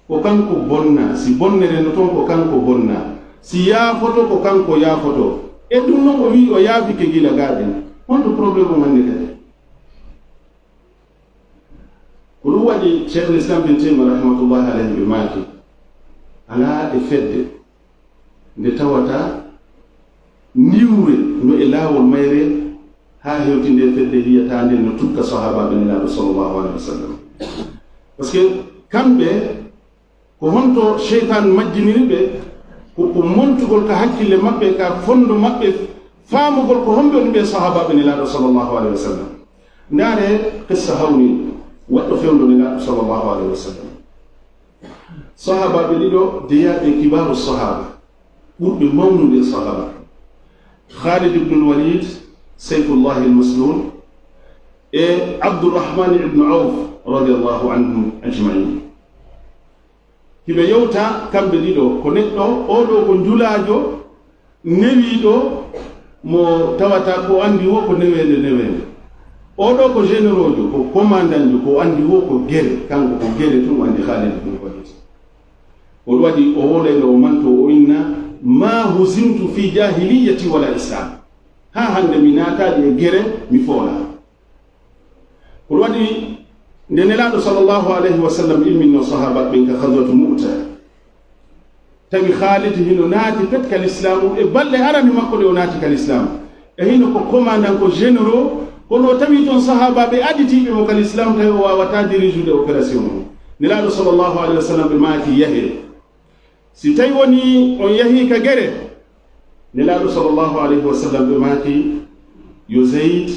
Ko kanko bonna, si bonnere no ton, ko kanko bonna. Si yaafoto, ko kanko yaafoto. E ɗum non o wi'i o yaafike gila gaaɗen. Honto problème on hannde kadi? Ko ɗum waɗi Cheikhul Islam bin Taymiyyah rahmatullahi alayhi ɓe maaki, alaa e fedde nde tawata niwre no e laawol mayre haa hewti nde fedde wiyata nde no tukka sahaabaaɓe Nelaaɗo sallallahu alayhi wa sallam. Parce que kamɓe, ko honto seytaan majjiniri ɓe? Ko, ko montugol ka hakkille maɓɓe, ka fondo maɓɓe, faamugol ko homɓe woni ɓe sahaabaaɓe Nelaaɗo sallallahu alayhi wa sallam. Ndaare qissa hawni waɗɗo fewndo Nelaaɗo sallallahu alayhi wa sallam. Sahaabaaɓe ɗiɗo jeyaaɓe e kibaaru sahaaba, ɓurɓe mawnude e sahaaba. Khalid ibn al-Walid, Sayfullah al-Maslul, e Abdurrahman ibn Awf, radiyallahu anhum ajma'in. Hiɓe yewta kamɓe ɗiɗo, ko neɗɗo, oo ɗoo ko njulaajo, newiiɗo, mo tawata ko anndi woo ko neweende, neweende. Oo ɗoo ko générauxjo, ko commandantjo, ko anndi woo ko gere, kanko ko gere tun o anndi Khalid ibn Walid. O waɗi, o wowlayno, o manto, o inna, ما هزمت في جاهلية ولا إسلام. Haa hannde mi naataali e gere, mi foolaa. Ko waɗi nde Nelaaɗo sallallahu alayhi wa sallam imminno sahaaba ɓen ka Ghazwatu Mu'ta, tawi Khalid hino naati pet ka Lislaamu, e balɗe arani makko ɗe o naati ka Lislaamu. E hino ko commandant, ko généraux, kono o tawi ton sahaabaaɓe aditiiɓe mo ka Lislaamu, tawi o waawataa dirijude opération on. Nelaaɗo sallallahu alayhi wa sallam ɓe maaki, yahee. Si tawi woni on yahii ka gere, Nelaaɗo sallallahu alayhi wa sallam ɓe maaki, yo Zayd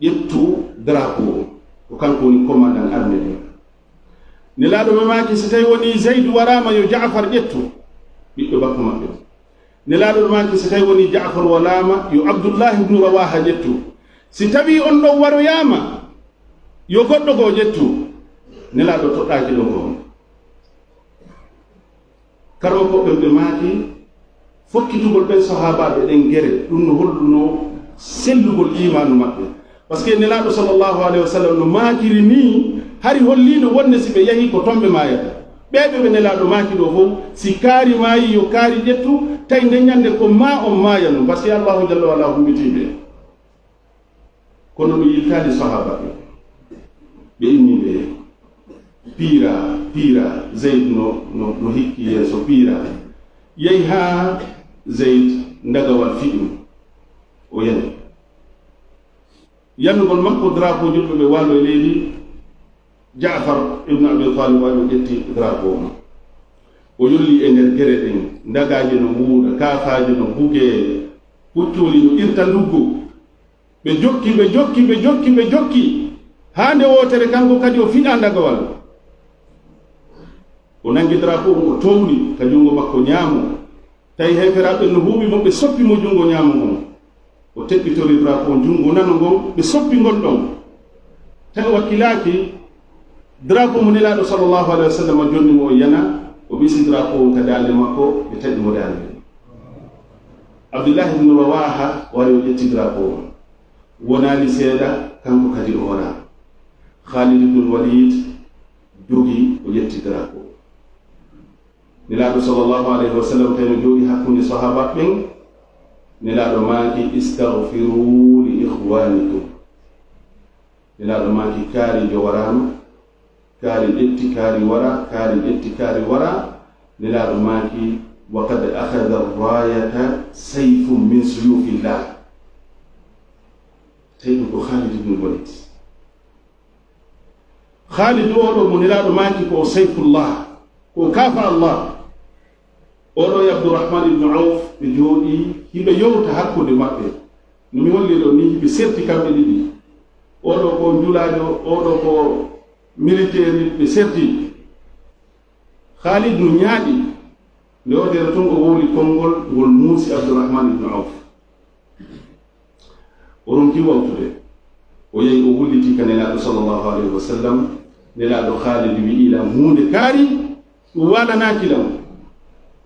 ƴettu drapeau o, ko kanko woni commandant armée ɗin. Nelaaɗo ɓe maaki, si tawi woni Zayd waraama, yo Ja'far ƴettu, ɓiɗɗo bakko maɓɓe. Nelaaɗo ɓe maaki, si tawi woni Ja'far waraama, yo Abdullah ibn Rawaha ƴettu. Si tawi on ɗon waroyaama, yo goɗɗo goo ƴettu. Nelaaɗo toɗɗaaki ɗon ko on. Karmokooɓe ɓe maaki, fokkitugol ɓen sahaabaaɓe ɗen gere, ɗum no hollunoo sellugol iimaanu maɓɓe. Parce que Nelaaɗo sallallahu alayhi wa sallam no maakiri nii, hari holliino wonde si ɓe yahii ko toon ɓe maayata. Ɓee ɓe ɓe Nelaaɗo maaki ɗoo fof, si kaari maayii yo kaari ƴettu, tawi nde ñannde ko maa on maaya non, parce que Allahu jalla wa ala humbitii ɓe. Kono ɗum yiltaani sahaaba ɓe. Ɓe immii ɓe piira, piira, Zayd no, no, no hikki yeeso piira. Yehi haa Zayd ndagawal fiɗi mo. O yani. Yannugol makko drapeau julɓe ɓe waalo e leydi, Jaafar ibn Abi Talib wari o ƴetti drapeau on. O yolli e nder gere ɗen, ndagaaje no mbuuɗa, kaafaaje no mbugee, puccooli no irta nduggu. Ɓe jokki, ɓe jokki, ɓe jokki, ɓe jokki. Haa nde wootere kanko kadi o fiɗa ndagawal. O nangi drapeau on, o towni ka junngo makko ñaamo. Tawi heeferaaɓe no huuɓi mo, ɓe soppi mo junngo ñaamo ngon. O teɓɓitori drapeau junngo nano ngon, ɓe soppi ngol ɗon. Tawi wakkilaaki drapeau mo Nelaaɗo sallallahu alayhi wa sallam jonni mo o yana, o ɓisi drapeau on ka daande makko, ɓe taƴi mo daande. Abdullahi ibn Rawaha wari o ƴetti drapeau on. Wonaali seeɗa, kanko kadi o wara. Khalid ibn Walid jogi, o ƴetti drapeau. Nelaaɗo sallallahu alayhi wa sallam tawi no jooɗi hakkunde sahaaba ɓen. Nelaaɗo maaki, "Istaghfiru li ikhwanikum." Nelaaɗo maaki, "Kaari jo waraama, kaari ƴetti, kaari wara, kaari ƴetti, kaari wara." Nelaaɗo maaki, "Wa qad akhadha ar-rayata sayfun min suyufillah." Tawi ɗum ko Khalid ibn Walid. Khalid oɗo mo Nelaaɗo maaki ko o Sayfullah, ko o kaafa Allah. Oɗo e Abdurrahman ibn Auf ɓe jooɗi, hiɓe yewta hakkunde maɓɓe. No mi holli ɗo ni, hiɓe serti kamɓe ɗiɗi. Oɗo ko njulaajo, oɗo ko militaire, ɓe serti. Khalid no ñaaɗi. Nde o dero tun, o wowli konngol ngol muusi Abdurrahman ibn Auf. O ronki wawtude. O yehi, o wulliti ka Nelaaɗo sallallahu alayhi wa sallam. Nelaaɗo Khalid wi'i, "Lam huunde kaari, ɗum waalanaaki lam."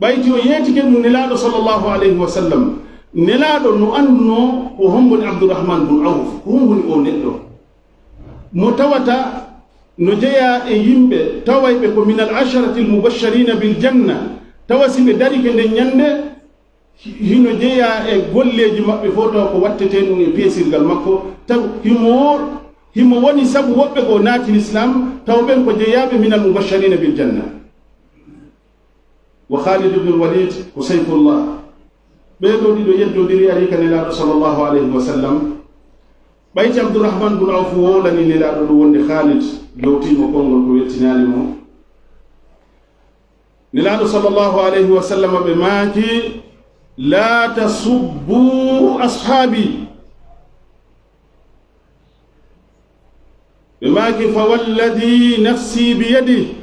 Ɓayti o yeetike ɗum Nelaaɗo sallallahu alayhi wa sallam. Nelaaɗo no annduno ko homboni Abdurrahman bun Auf, ko homboni o neɗɗo. Mo tawata no jeyaa e yimɓe tawayɓe ko minal asharati al mubashsharina bil janna, tawa si ɓe darike nden ñande, hi-, hino jeyaa e golleeji maɓɓe fof, taw ko wattete ɗum e peesirgal makko, taw himo, himo woni sabu woɓɓe ko naati Lislaam, taw ɓen ko jeyaaɓe minal mubashsharina bil janna. Wa Khalid ibn Walid ko Sayfullah. Ɓee ɗoo ɗiɗo yeddondiri ari ka Nelaaɗo sallallahu alayhi wa sallam. Ɓayti Abdurrahman bun Auf wowlani Nelaaɗo ɗum wonde Khalid yewtiimo konngol ko wettinaali mo. Nelaaɗo sallallahu alayhi wa sallam ɓe maaki, "La tasubbu ashaabi." Ɓe maaki, "Fa walladhi nafsi bi yadihi,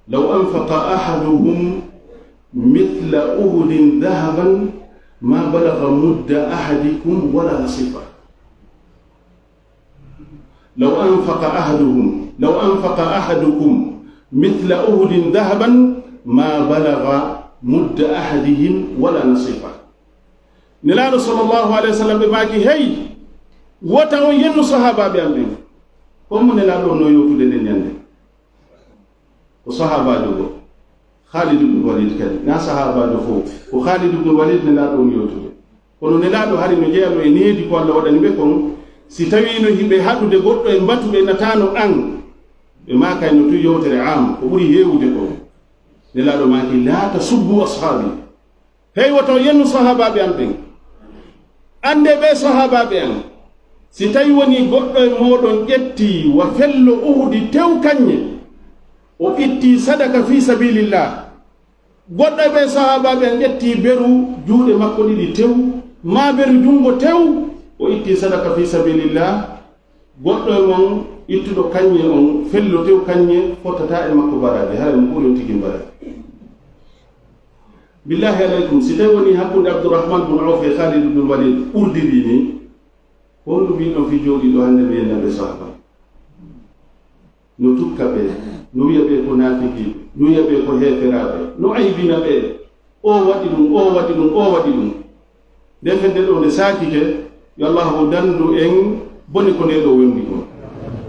law anfaqa ahaduhum mithla Uhudin dhahaban ma balagha mudda ahadikum wala nasifa." "Law anfaqa ahaduhum, law anfaqa ahadukum mithla Uhudin dhahaban ma balagha mudda ahadihim wala nasifa." Nelaaɗo sallallahu alayhi wa sallam ɓe maaki, "Hey, wota on yennu sahaabaaɓe am ɓen." Ko mo Nelaaɗo no yewtude nden ñande. Ko sahaabaajo goo. Khalid ibn Walid kadi. Na sahaabaajo fof. Ko Khalid ibn Walid Nelaaɗo on yewtude. Kono Nelaaɗo hari no jeyanoo e needi ko Allah waɗani ɓe kon. Si tawiino hiɓe haɗude goɗɗo e mbatu ɓe nataano an, ɓe maakayno tun yewtere am, ko ɓuri heewude kon. Nelaaɗo maaki, "La tasubbu ashaabi." Hey, woto yennu sahaabaaɓe am ɓen. Annde ɓee sahaabaaɓe am, si tawi woni goɗɗo e mooɗon ƴetti wa fello Uhudi tew kañe, o itti sadaka fii sabilillah. Goɗɗo e ɓee sahaabaaɓe am ƴetti beru juuɗe makko ɗiɗi tew, maa beru junngo tew, o itti sadaka fii sabilillah. Goɗɗo e mon ittuɗo kañe on fello tew kañe fotataa e makko baraaji, haray mo ɓuri on tigi baraaji. Billahi alaykum, si tawi woni hakkunde Abdurrahman bun Auf e Khalid bun Walid ɓurdiri ni, honɗum min ɗon fi jooɗi ɗo hannde mi yenna ɓe sahaba? No tukka ɓe, no wiya ɓe ko naafikiiɓe, no wiya ɓe ko heeferaaɓe, no aybina ɓe. O waɗi ɗum, o waɗi ɗum, o waɗi ɗum. Nde fedde ɗo nde saakike, Yo Allahu dandu en bone ko nde ɗo wemdi kon.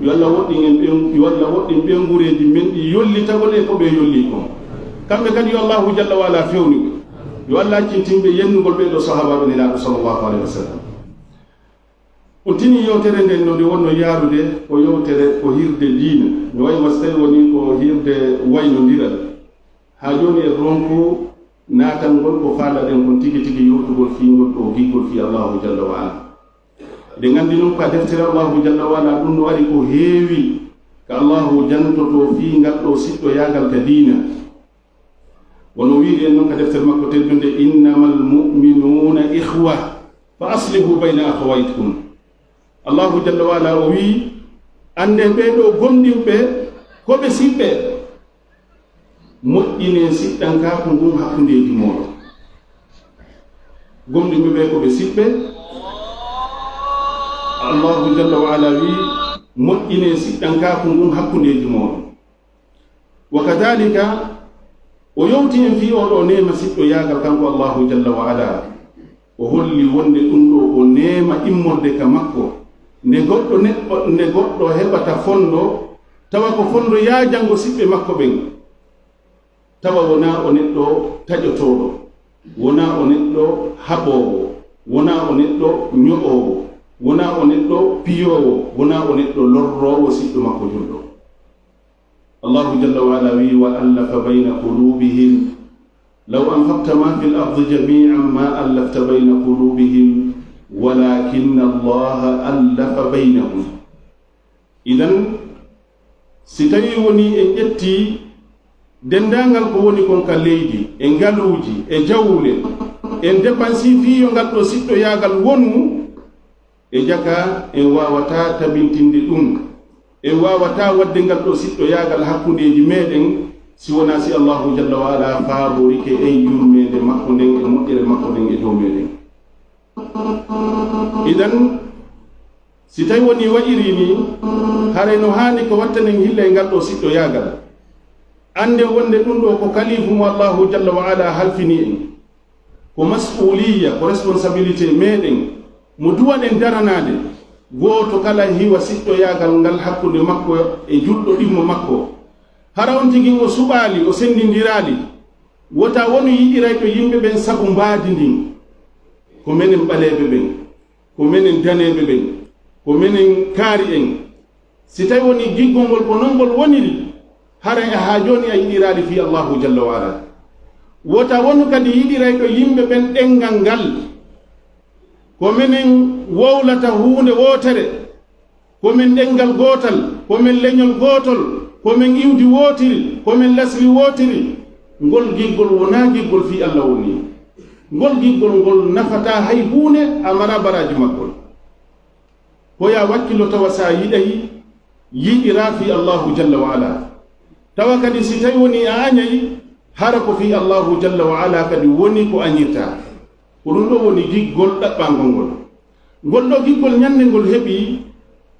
Yo Allah woɗɗin en ɓen, yo Allah woɗɗin ɓen gureeji men ɗi yollitagol e ko ɓe yolli kon. Kamɓe kadi yo Allahu jalla wa ala fewnu ɓe. Yo Allah accintin ɓe yennugol ɓee ɗo sahaabaaɓe Nelaaɗo sallallahu alayhi wa sallam. On tini yewtere nden no nde wonno yaarude ko yewtere ko hirde diina. No wayi wa so tawi woni ko hirde waynondiral. Haa jooni e ronku naatangol ko faalaɗen kon tigi tigi yewtugol fii ngol ɗo giggol fii Allahu jalla wa ala. Nde nganndi non ka deftere Allahu jalla wa ala ɗum no ari ko heewi ka Allahu jantoto fii ngal ɗo siɗɗoyaagal ka diina. Wano wiiri en non ka deftere makko teddunde, "Innamal mu'minuuna ikhwa, fa aslihu bayna akhawaykum." Allahu jalla wa ala o wii, "Annden ɓee ɗo gomɗinɓe ko ɓe siɓɓe, moƴƴinee siɗɗankaaku ngun hakkundeeji mooɗon." Gomɗinɓe ɓee ko ɓe siɓɓe. Allahu jalla wa ala wii, "Moƴƴinee siɗɗankaaku ngun hakkundeeji mooɗon." Wa kadhalika, o yewti en fii oo ɗoo neema siɗɗoyaagal kanko Allahu jalla wa ala. O holli wonde ɗum ɗoo ko neema immorde ka makko. Nde goɗɗo neɗɗo, nde goɗɗo heɓata fondo, tawa ko fondo yaajango siɓɓe makko ɓen. Tawa wonaa o neɗɗo taƴotooɗo, wonaa o neɗɗo haɓoowo, wonaa o neɗɗo ño'oowo, wonaa o neɗɗo piyoowo, wonaa o neɗɗo lorroowo siɗɗo makko julɗo. Allahu jalla wa ala wii, "Wa allafa bayna qulubihim, law anfaqta ma fil ardi jami'an ma allafta bayna qulubihim, walakinna Allaha allafa baynahum." Idan, si tawii wonii en ƴettii denndaangal ko woni kon ka leydi, e ngaluuji, e jawle, en dépensii fii yo ngal ɗoo siɗɗoyaagal wonu, e jaka, en waawataa tabintinde ɗum. En waawataa waɗde ngal ɗoo siɗɗoyaagal hakkundeeji meeɗen, si wonaa si Allahu jalla wa ala faaborike en yurmeende makko nden e moƴƴere makko nden e dow meeɗen. Idan, si tawi woni waɗiri ni, haray no haani ko wattanen hilla e ngal ɗoo siɗɗoyaagal. Annden wonde ɗum ɗoo ko kalifu mo Allahu jalla wa ala halfini en. Ko mas'uliyya, ko responsabilité meeɗen, mo duwaɗen daranaade. Gooto kala hiwa siɗɗoyaagal ngal hakkunde makko e julɗo ɗimmo makko. Hara on tigi o suɓaali, o senndindiraali. Wota wonu yiɗirayɗo yimɓe ɓen sabu mbaadi ndin. Ko menen ɓaleeɓe ɓen, ko menen daneeɓe ɓen, ko menen kaari en. Si tawi woni giggol ngol ko non ngol woniri, haray a haa jooni a yiɗiraali fii Allahu jalla wa ala. Wota wonu kadi yiɗirayɗo yimɓe ɓen ɗenngal ngal. Ko menen wowlata huunde wootere, ko men ɗenngal gootal, ko men leñol gootol, ko men iwdi wootiri, ko men lasri wootiri. Ngol giggol wonaa giggol fii Allah woni. Ngol giggol ngol nafataa hay huunde, a maraa baraaji maggol. Ko ya wakkilo tawa sa yiɗay, yiɗiraa fii Allahu jalla wa ala. Tawa kadi si tawi woni a añay, hara ko fii Allahu jalla wa ala kadi woni ko añirtaa. Ko ɗum ɗo woni giggol ɗaɓɓangol ngol. Ngol ɗo giggol ñande ngol heɓi,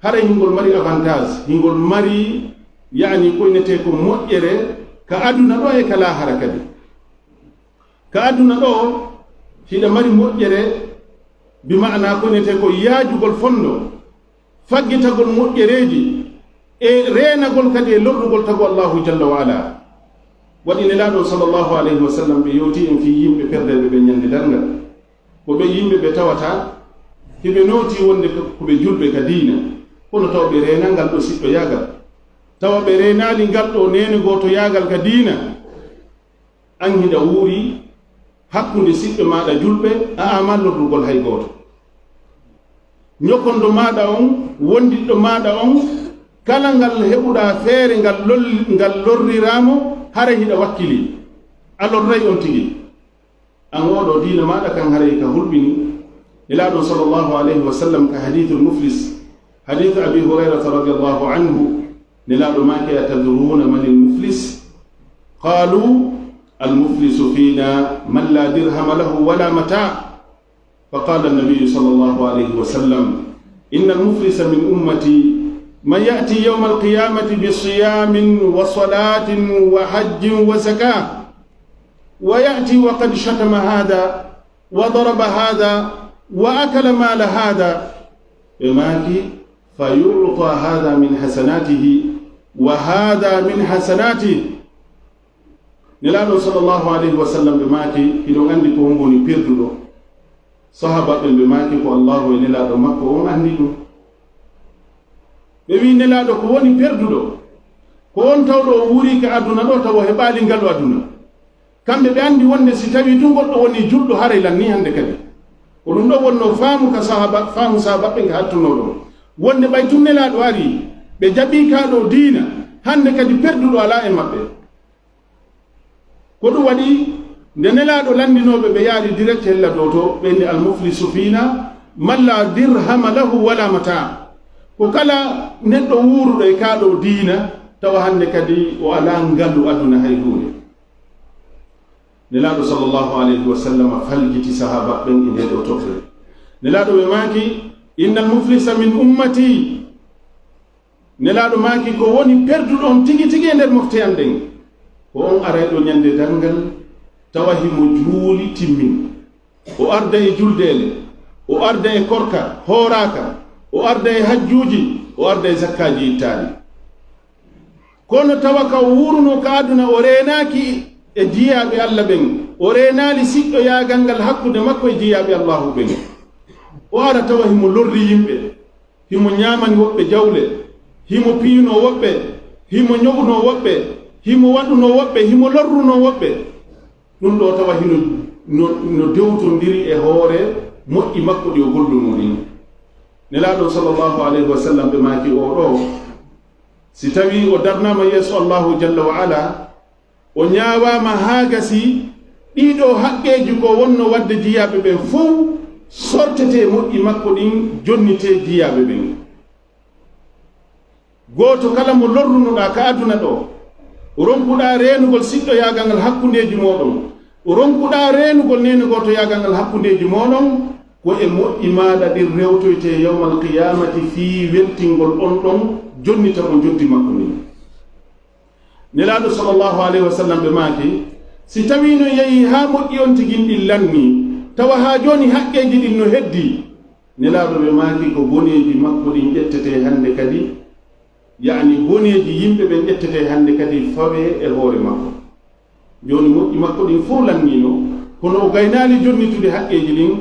haray hingol mari avantage, hingol mari, yaani ko inetee ko moƴƴere ka aduna ɗo e ka laahara kadi. Ka aduna ɗo, hiɗa mari moƴƴere, bi ma'ana ko inetee ko yaajugol fondo, faggitagol moƴƴereeji, e reenagol kadi e lorrugol tagu Allahu jalla wa ala. Waɗi Nelaaɗo sallallahu alayhi wa sallam ɓe yewti en fii yimɓe perdeeɓe ɓe ñande darngal. Ko ɓe yimɓe ɓe tawata hiɓe nooti wonde ko ɓe julɓe ka diina, kono tawa ɓe reenaa ngal ɗo siɗɗoyaagal. Tawa ɓe reenaali ngal ɗo neene gootoyaagal ka diina. An hiɗa wuuri hakkunde siɓɓe maaɗa julɓe, a ama lorrugol hay gooto. Ñokondo maaɗa on, wondiɗɗo maaɗa on, kala ngal heɓuɗaa feere ngal lol-, ngal lorriraa mo, haray hiɗa wakkili. A lorray on tigi. An oo ɗo diina maaɗa kan haray ka hulɓini. Nelaaɗo sallallahu alayhi wa sallam ka hadithul muflis, hadith Abi Hurayrata radiyallahu anhu, Nelaaɗo maaki, "Atadruuna manil muflis?" Qaalu, "Al muflisu fiina man laa dirhama lahu wa laa mataa." فقال النبي صلى الله عليه وسلم: إن المفلس من أمتي من يأتي يوم القيامة بصيام وصلاة وحج وزكاة، ويأتي وقد شتم هذا وضرب هذا Wa akala mala hada, ɓe maaki, fa yuta hada min hasanatihi wa hada min hasanatih. Nelaaɗo sallallahu alayhi wa sallam ɓe maaki, hiɗon anndi ko on woni perduɗo? Sahaba ɓen ɓe maaki, ko Allahu e Nelaaɗo makko on anndi ɗum. Ɓe wi'i Nelaaɗo, ko woni perduɗo? Ko on tawɗo o wuuri ka aduna ɗo, tawa heɓaali ngalu aduna. Kamɓe ɓe anndi wonde si tawii tun goɗɗo woni julɗo, haray lannii hannde kadi. Ko ɗum ɗo wonnoo faamu ka sahaba, faamu sahaba ɓen ka hattunoo ɗon. Wonde ɓay tun Nelaaɗo arii, ɓe jaɓii kaa ɗoo diina, hannde kadi perduɗo alaa e maɓɓe. Ko ɗum waɗi, nde Nelaaɗo lanndinooɓe, ɓe yaari direct hella dow to, ɓe inni, "Al-muflisu fiina man la dirhama lahu wala mata." Ko kala neɗɗo wuuruɗo e kaa ɗoo diina, tawa hannde kadi o alaa ngalu aduna hay huunde. Nelaaɗo sallallahu alayhi wa sallam faljiti sahaaba ɓen e ndee ɗoo toɓɓere. Nelaaɗo ɓe maaki, "Innal muflisa min ummati." Nelaaɗo maaki, ko woni perduɗo on tigi tigi e nder mofte an ɗen, ko on arayɗo ñande darngal, tawa himo juuli timmin. O arda e juldeele, o arda e korka hooraaka, o arda e hajjuuji, o arda e zakkaaji ittaali. Kono tawa ka o wuurunoo ka aduna, o reenaaki e jiyaaɓe Alla ɓen, o reenaali siɗɗoyaagal ngal hakkunde makko e jiyaaɓe Allaahu ɓen. O ara tawa himo lorri yimɓe, himo ñaamani woɓɓe jawle, himo piyunoo woɓɓe, himo ño'unoo woɓɓe, himo waɗunoo woɓɓe, himo lorrunoo woɓɓe. Ɗum ɗoo tawa hino no, no dewtondiri e hoore moƴƴi makko ɗi o gollunoo ɗin. Nelaaɗo sallallahu alayhi wa sallam ɓe maaki, oo ɗoo, si tawii o darnaama yeeso Allaahu jalla wa ala, o ñaawaama haa gasi, ɗii ɗoo haqqeeji ko wonnoo waɗde jiyaaɓe ɓen fow sortetee moƴƴi makko ɗin, jonnitee jiyaaɓe ɓen. Gooto kala mo lorrunoɗaa ka aduna ɗoo, ronkuɗaa reenugol siɗɗoyaagal ngal hakkundeeji mooɗon, ronkuɗaa reenugol neene gootoyaagal ngal hakkundeeji mooɗon, ko e moƴƴi maaɗa ɗin rewtoytee yawmal qiyaamati fii weltingol on ɗon jonnita mo njoddi makko ndin. Nelaaɗo sallallahu alayhi wa sallam ɓe maaki, si tawii no yahii haa moƴƴi on tigi ɗin lannii, tawa haa jooni haqqeeji ɗin no heddii, Nelaaɗo ɓe maaki ko boneeji makko ɗin ƴettetee hannde kadi, yaani boneeji yimɓe ɓen ƴettetee hannde kadi fawee e hoore makko. Jooni moƴƴi makko ɗin fow lanniino, kono o gaynaali jonnitude haqqeeji ɗin,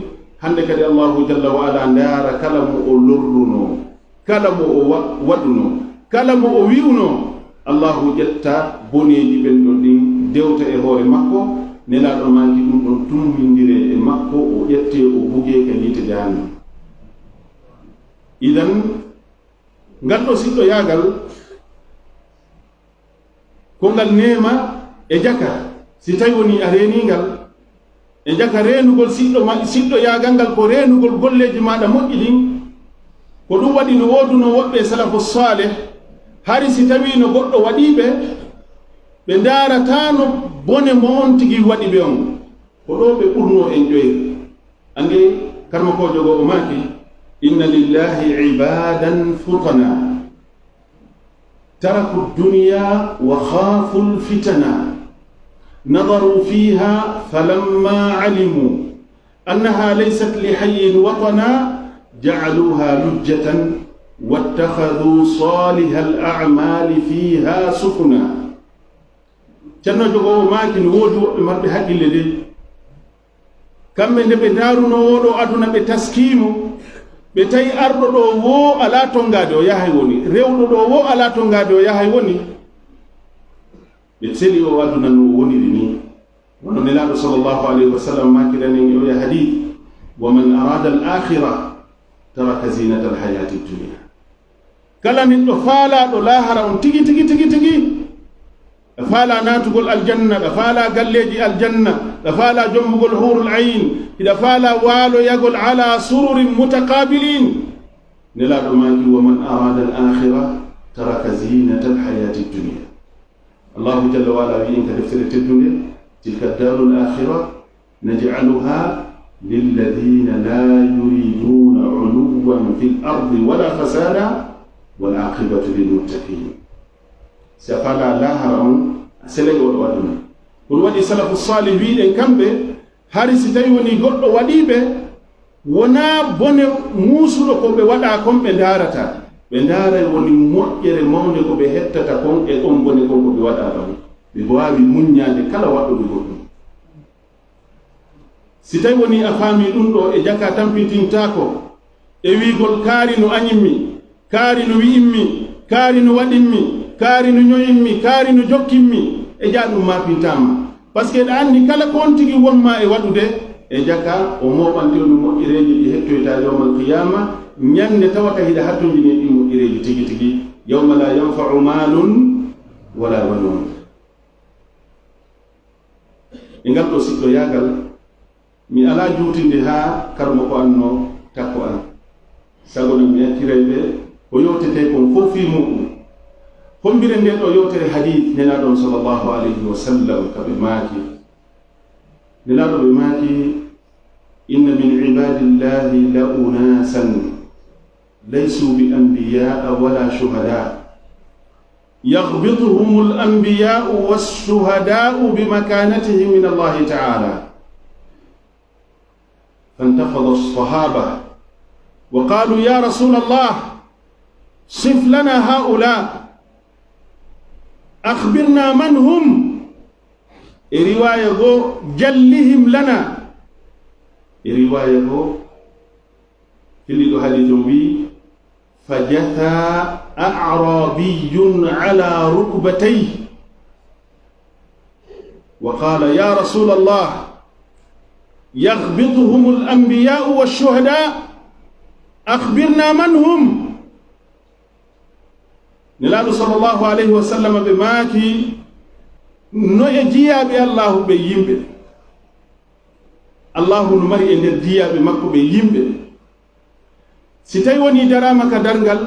hannde kadi Allaahu jalla wa ala ndaara kala mo o lorrunoo, kala mo o wa-, waɗunoo, kala mo o wi'unoo, Allaahu ƴetta boneeji ɓen ɗon ɗin dewta e hoore makko, Nelaaɗo maaki ɗum ɗon tummbindiree e makko, o ƴettee o bugee ka yiite jahannama. Idan, ngal ɗoo siɗɗoyaagal, ko ngal neema e jaka, si tawi wonii a reenii ngal, e jaka reenugol siɗɗo ma-, siɗɗoyaagal ngal, ko reenugol golleeji maaɗa moƴƴi ɗin. Ko ɗum waɗi no woodunoo woɓɓe e salafu saalih, hari si tawii no goɗɗo waɗii ɓe, ɓe ndaarataano bone mo on tigi waɗi ɓe on. Ko ɗoo ɓe ɓurnoo en ƴoyre. Anndi, karmakoojo goo o maaki, "Inna lillahi ibadan futana, taraku dunya wa khafu lfitana, nadaru fiha falamma alimu annaha laysat li hayyin watana, ja'aluha lujjatan wattakhadhu salihal a'mali fiha sufuna." Ceerno Jogo o maaki, no woodi woɓɓe marɓe haqqille de. Kamɓe nde ɓe ndaarunoo oo ɗoo aduna, ɓe taskii mo, ɓe tawi arɗo ɗoo woo alaa tonngaade o yahay woni, rewɗo ɗoo woo alaa tonngaade o yahay woni. Ɓe seli oo aduna no o woniri nii. Wano Nelaaɗo sallallahu alayhi wa sallam maakirani en e oya hadiis, "Wa man arada al akhira taraka zinata al hayati dunya." Kala neɗɗo faalaaɗo laahara on tigi, tigi, tigi, tigi, a faalaa naatugol aljanna, a faalaa galleeji aljanna, a faalaa jombugol huurul ayn, hiɗa faalaa waaloyagol ala sururin mutaqabilin. Nelaaɗo maaki, "Wa man arada al akhira taraka zinata al hayati dunya." Allahu jalla wa ala wi'i en ka deftere teddunde, "Tilka ad-daru al akhira naj'aluha lilladhina la yuriduna 'uluwan fil ardi wala fasada wal aqibatu lil muttaqin." Si a faalaa laahara on, a selay oo ɗoo aduna. Ko ɗum waɗi salafu saalih wi'i ɗen kamɓe, hari si tawi wonii goɗɗo waɗii ɓe, Wonaa bone muusuɗo ko ɓe waɗaa kon ɓe ndaarata, ɓe ndaaray woni moƴƴere mawnde ko ɓe hettata kon e on bone kon ko ɓe waɗaa ɗon. Ɓe waawi muññaade kala waɗɗo ɓe goɗɗum. Si tawi woni a faamii ɗum ɗoo, e jaka tampintintaako e wiigol kaari no añimmi, kaari no wi'immi, kaari no waɗimmi, kaari no ñoyimmi, kaari no jokkimmi, e jaa ɗum maapintaama. Parce que eɗa anndi kala ko on tigi wonma e waɗude, e jaka o mooɓante on moƴƴereeji ɗi hettoyta yawmal qiyaama, ñannde tawata hiɗa hattonjini e ɗin moƴƴereeji tigi tigi, yawma laa yanfa'u maalun walaa banuun. E ngal ɗoo siɗɗoyaagal, mi alaa juutinde haa karmoko an no takko an. Sago non mi acciray ɓe ko yewtetee kon fof fii muɗum. Hommbire ndee ɗoo yewtere hadiis Nelaaɗo on sallallahu alayhi wa sallam ka ɓe maaki. Nelaaɗo ɓe maaki, inna min ibaadillahi la unaasan laysu bi anbiyaa wala shuhadaa. Yaghbituhumul anbiyaa'u wash-shuhadaa'u bi makaanatihim min Allahi ta'ala. فانتفض الصحابة وقالوا يا رسول الله صف لنا هؤلاء أخبرنا من هم. E riwaaya goo جلهم لنا. E riwaaya goo filliɗo hadiis on wi'i فجثا أعرابي على ركبتيه وقال يا رسول الله يغبطهم الأنبياء والشهداء أخبرنا من هم. Nelaaɗo sallallahu alayhi wa sallam ɓe maaki no e jiyaaɓe Allaahu ɓe yimɓe. Allaahu no mari e nder jiyaaɓe makko ɓe yimɓe. Si tawi woni daraama ka darngal,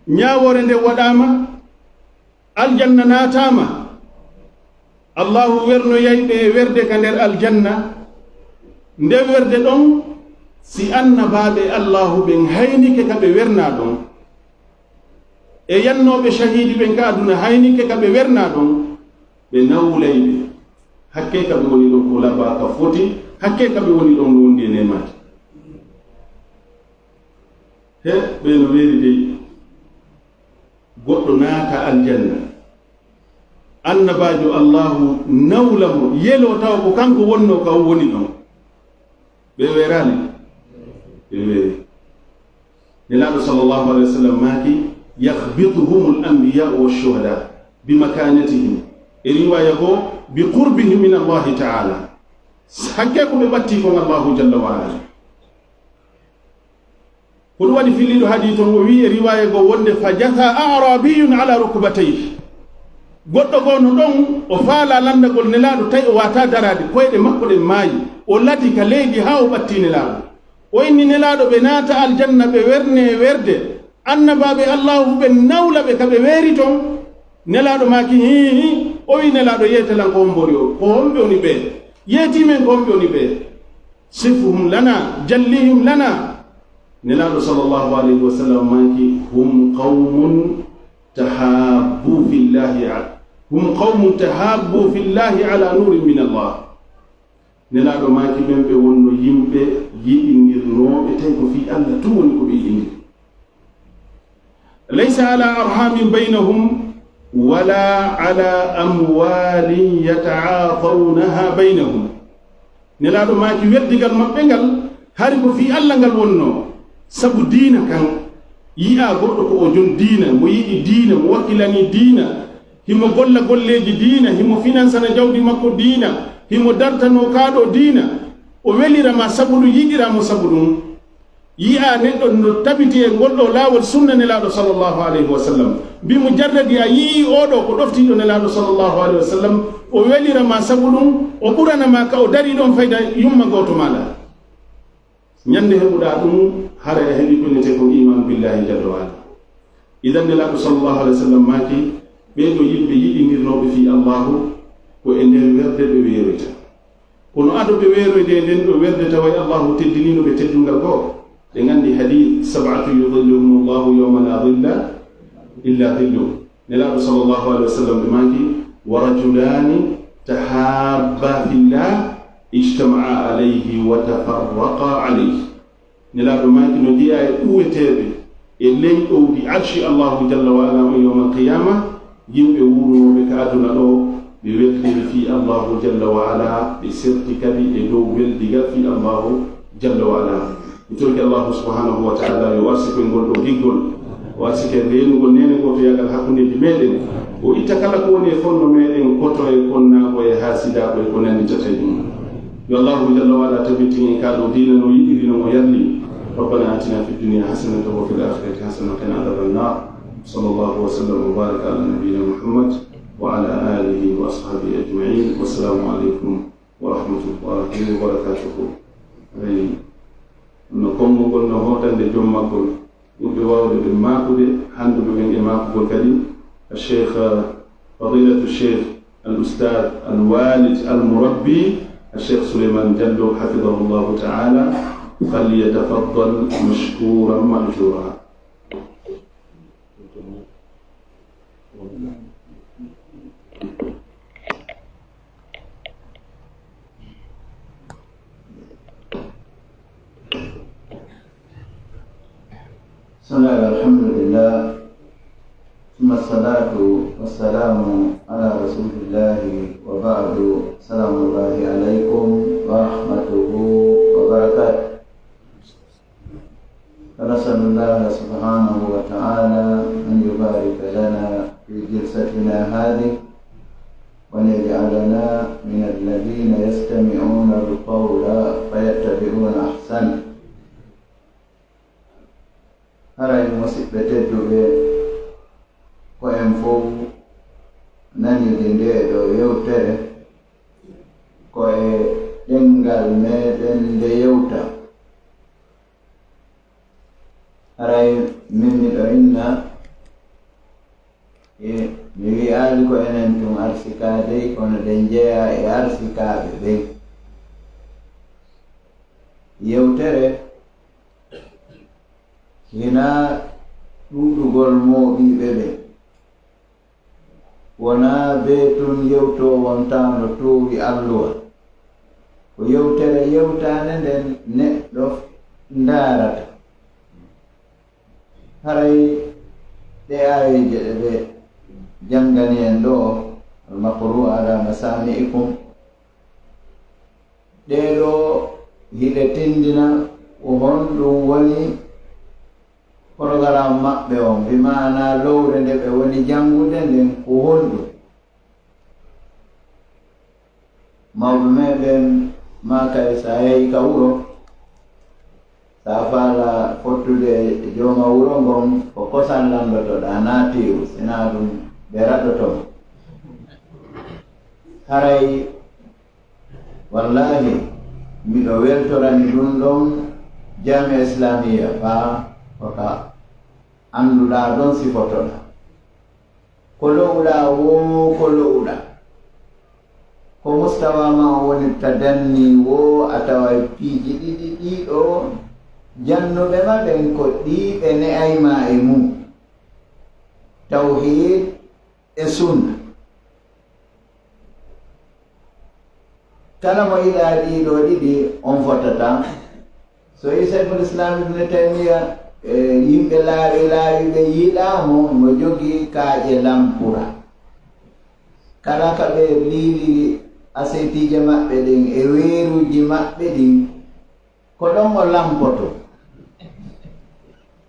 ñaawoore nden waɗaama, aljanna naataama, Allaahu wernoyay ɓe e werde ka nder aljanna. Nden werde ɗon, si annabaaɓe Allaahu ɓen haynike ka ɓe wernaa ɗon, e yannooɓe shahiidi ɓen ka aduna haynike ka ɓe wernaa ɗon, ɓe nawlay ɓe. Hakkee ka ɓe woni ɗon ko labaa ka foti, hakkee ka ɓe woni ɗon no wondi e neemaaji. He, ɓe no weeri dey. Goɗɗo naata aljanna. Annabaajo Allaahu nawla mo, yeloo tawa ko kanko wonnoo ka o woni ɗon. Ɓe weeraali? Ɓe weeri. Nelaaɗo sallallahu alayhi wa sallam maaki, "Yakhbituhumul anbiya'u wash-shuhada bi makanatihim." E riwaaya goo, "Bi qurbihim min Allahi ta'ala." Hakkee ko ɓe ɓattii kon Allaahu jalla wa ala. Ko ɗum waɗi filliiɗo hadiis on o wi'i e riwaaya goo wonde, "Fa jatha a'rabiyun ala rukbatayhi." Goɗɗo goo no ɗon, o faalaa lanndagol Nelaaɗo, tawi o waataa daraade, koyɗe makko ɗen maayi. O lati ka leydi haa o ɓattii Nelaaɗo. O inni Nelaaɗo ɓe naata aljanna, ɓe werne e werde. Annabaaɓe Allaahu ɓen nawla ɓe ka ɓe weeri ton. Nelaaɗo maaki, "Hii, hii." O wi'i Nelaaɗo, "Yeete lan ko hombo woni o? Ko homɓe woni ɓee? Yeetii men ko homɓe woni ɓee? Sifhum lana, jallihim lana." Nelaaɗo sallallahu alayhi wa sallam maaki, "Hum qawmun tahabbu fillahi a-, hum qawmun tahabbu fillahi ala nurin min Allah." Nelaaɗo maaki, "Ɓen ɓe wonno yimɓe yiɗindirnooɓe, tawi ko fii Alla tun woni ko ɓe yiɗindiri." "Laysa ala arhamin baynahum wala ala amwalin yata'atawnaha baynahum." Nelaaɗo maaki, werdigal maɓɓe ngal, hari ko fii Alla ngal wonnoo. Sabu diina kan, yi'aa goɗɗo ko o jon diina, mo yiɗi diina, mo wakkilanii diina, himo golla golleeji diina, himo finansana jawdi makko diina, himo dartanoo kaa ɗoo diina, o welira ma sabu ɗum, yiɗiraa mo sabu ɗum. Yi'aa neɗɗo no tabiti e ngol ɗoo laawol sunna Nelaaɗo sallallahu alayhi wa sallam. Bi mujarradi a yi'ii oo ɗoo ko ɗoftiiɗo Nelaaɗo sallallahu alayhi wa sallam, o welira ma sabu ɗum, o ɓurana ma ka o darii ɗon fayda yumma gooto maaɗa. Ñande heɓuɗaa ɗum, hara a heɓii ko innetee kon iimaanu billaahi jalla wa ala. Idan Nelaaɗo sallallahu alayhi wa sallam maaki, ɓee ɗoo yimɓe yiɗindirnooɓe fii Allaahu ko e nder werde ɓe weeroyta. Kono ado ɓe weeroyde e nden ɗoo werde, tawa Allaahu teddiniino ɓe teddungal goo. Ɓe nganndi hadiis, "Sab'atu yudhilluhumu Allahu yawma la dhilla illa dhilluh." Nelaaɗo sallallahu alayhi wa sallam ɓe maaki, "Wa rajulaani tahaabba fillah, اجتمعا عليه وتفرقا عليه. Nelaaɗo maaki no jeyaa e ɗuweteeɓe e ley ɗowdi arshi Allahu jalla wa ala on yawmal qiyaama, yimɓe wuurnooɓe ka aduna ɗoo, ɓe weldiri fii Allahu jalla wa ala, ɓe serti kadi e dow weldigal fii Allahu jalla wa ala. Mi torike Allahu subhanahu wa ta'ala yo arsike ngol ɗoo giggol, o arsike reenugol neene gootoyaagal hakkundeeji meeɗen, o itta kala ko woni e fonno meeɗen, koto e konnaago e haasidaago e ko nanndi tata e ɗum. Yo Allahu jalla wa ala tabitin en ka ɗoo diina no yiɗiri, no mo yarli. ربنا آتنا في الدنيا حسنة وفي الآخرة حسنة وقنا عذاب النار. صلى الله وسلم وبارك على نبينا محمد وعلى آله وأصحابه أجمعين. والسلام عليكم ورحمة الله وبركاته. Eyi, no konngol ngol no hootande joom maggol. Ɓurɓe waawde ɓe maakude, hannduɓe ɓen e maakugol kadi, Cheikh, Fadilatu Cheikh Al Ustaad Al Waalid Al Murabbi, Cheikh Souleymane Diallo, hafidahullahu ta'ala, falyatafaddal mashkuran ma'jura. بسم الله، الحمد لله، ثم الصلاة والسلام على رسول الله وبعد. سلام الله عليكم ورحمته وبركاته. فنسأل الله سبحانه وتعالى أن يبارك لنا في جلستنا هذه، وأن يجعلنا من الذين يستمعون القول فيتبعون أحسنه. Haray, musiɓɓe tedduɓe, ko en fow nanidi ndee ɗoo yewtere, ko e ɗemngal meeɗen nde yewta. Haray min miɗo inna, e mi wi'aali ko enen tun arsikaaɓe, kono ɗen jeyaa e arsikaaɓe ɓen. Yewtere hinaa ɗuuɗugol mooɓiiɓe ɓen. Wonaa bee tun yewtoo wontaano toowi alluwa. Ko yewtere yewtaande nden neɗɗo ndaarata. Haray ɗee aayeeje ɗe ɓe janngani en ɗoo, المقروء على مسامعكم, ɗee ɗoo hiɗe tinndina ko honɗum woni porogaraam maɓɓe on, bi maanaa lowre nde ɓe woni janngude nden ko honɗum. Mawɓe meeɗen maakay, so a yahii ka wuro, so a faalaa fottude e jooma wuro ngon, ko kosam lanndotoɗaa, naa teewu, si naa ɗum ɓe raɗoto ma. Haray, wallaahi, miɗo weltorani ɗum ɗon Jaamiya Islaamiya, faa ko ka annduɗaa ɗon sifotoɗaa. Ko lo'uɗaa woo, ko lo'uɗaa. Ko mustawa maa on woni tadanni woo, a taway piiji ɗiɗi ɗii ɗoo jannuɓe ma ɓen ko ɗii ɓe ne'ay ma e mum. Tawhiid e sunna. Kala mo yiɗaa ɗii ɗoo ɗiɗi, on fotataa. So wi Shaykhul Islam Ibn Taymiya, e yimɓe laawi laawi ɓe yiɗaa mo, mo jogii kaaƴe lampura. Kala ka ɓe liili asetiije maɓɓe ɗen e weeruuji maɓɓe ɗin, ko ɗon o lampoto.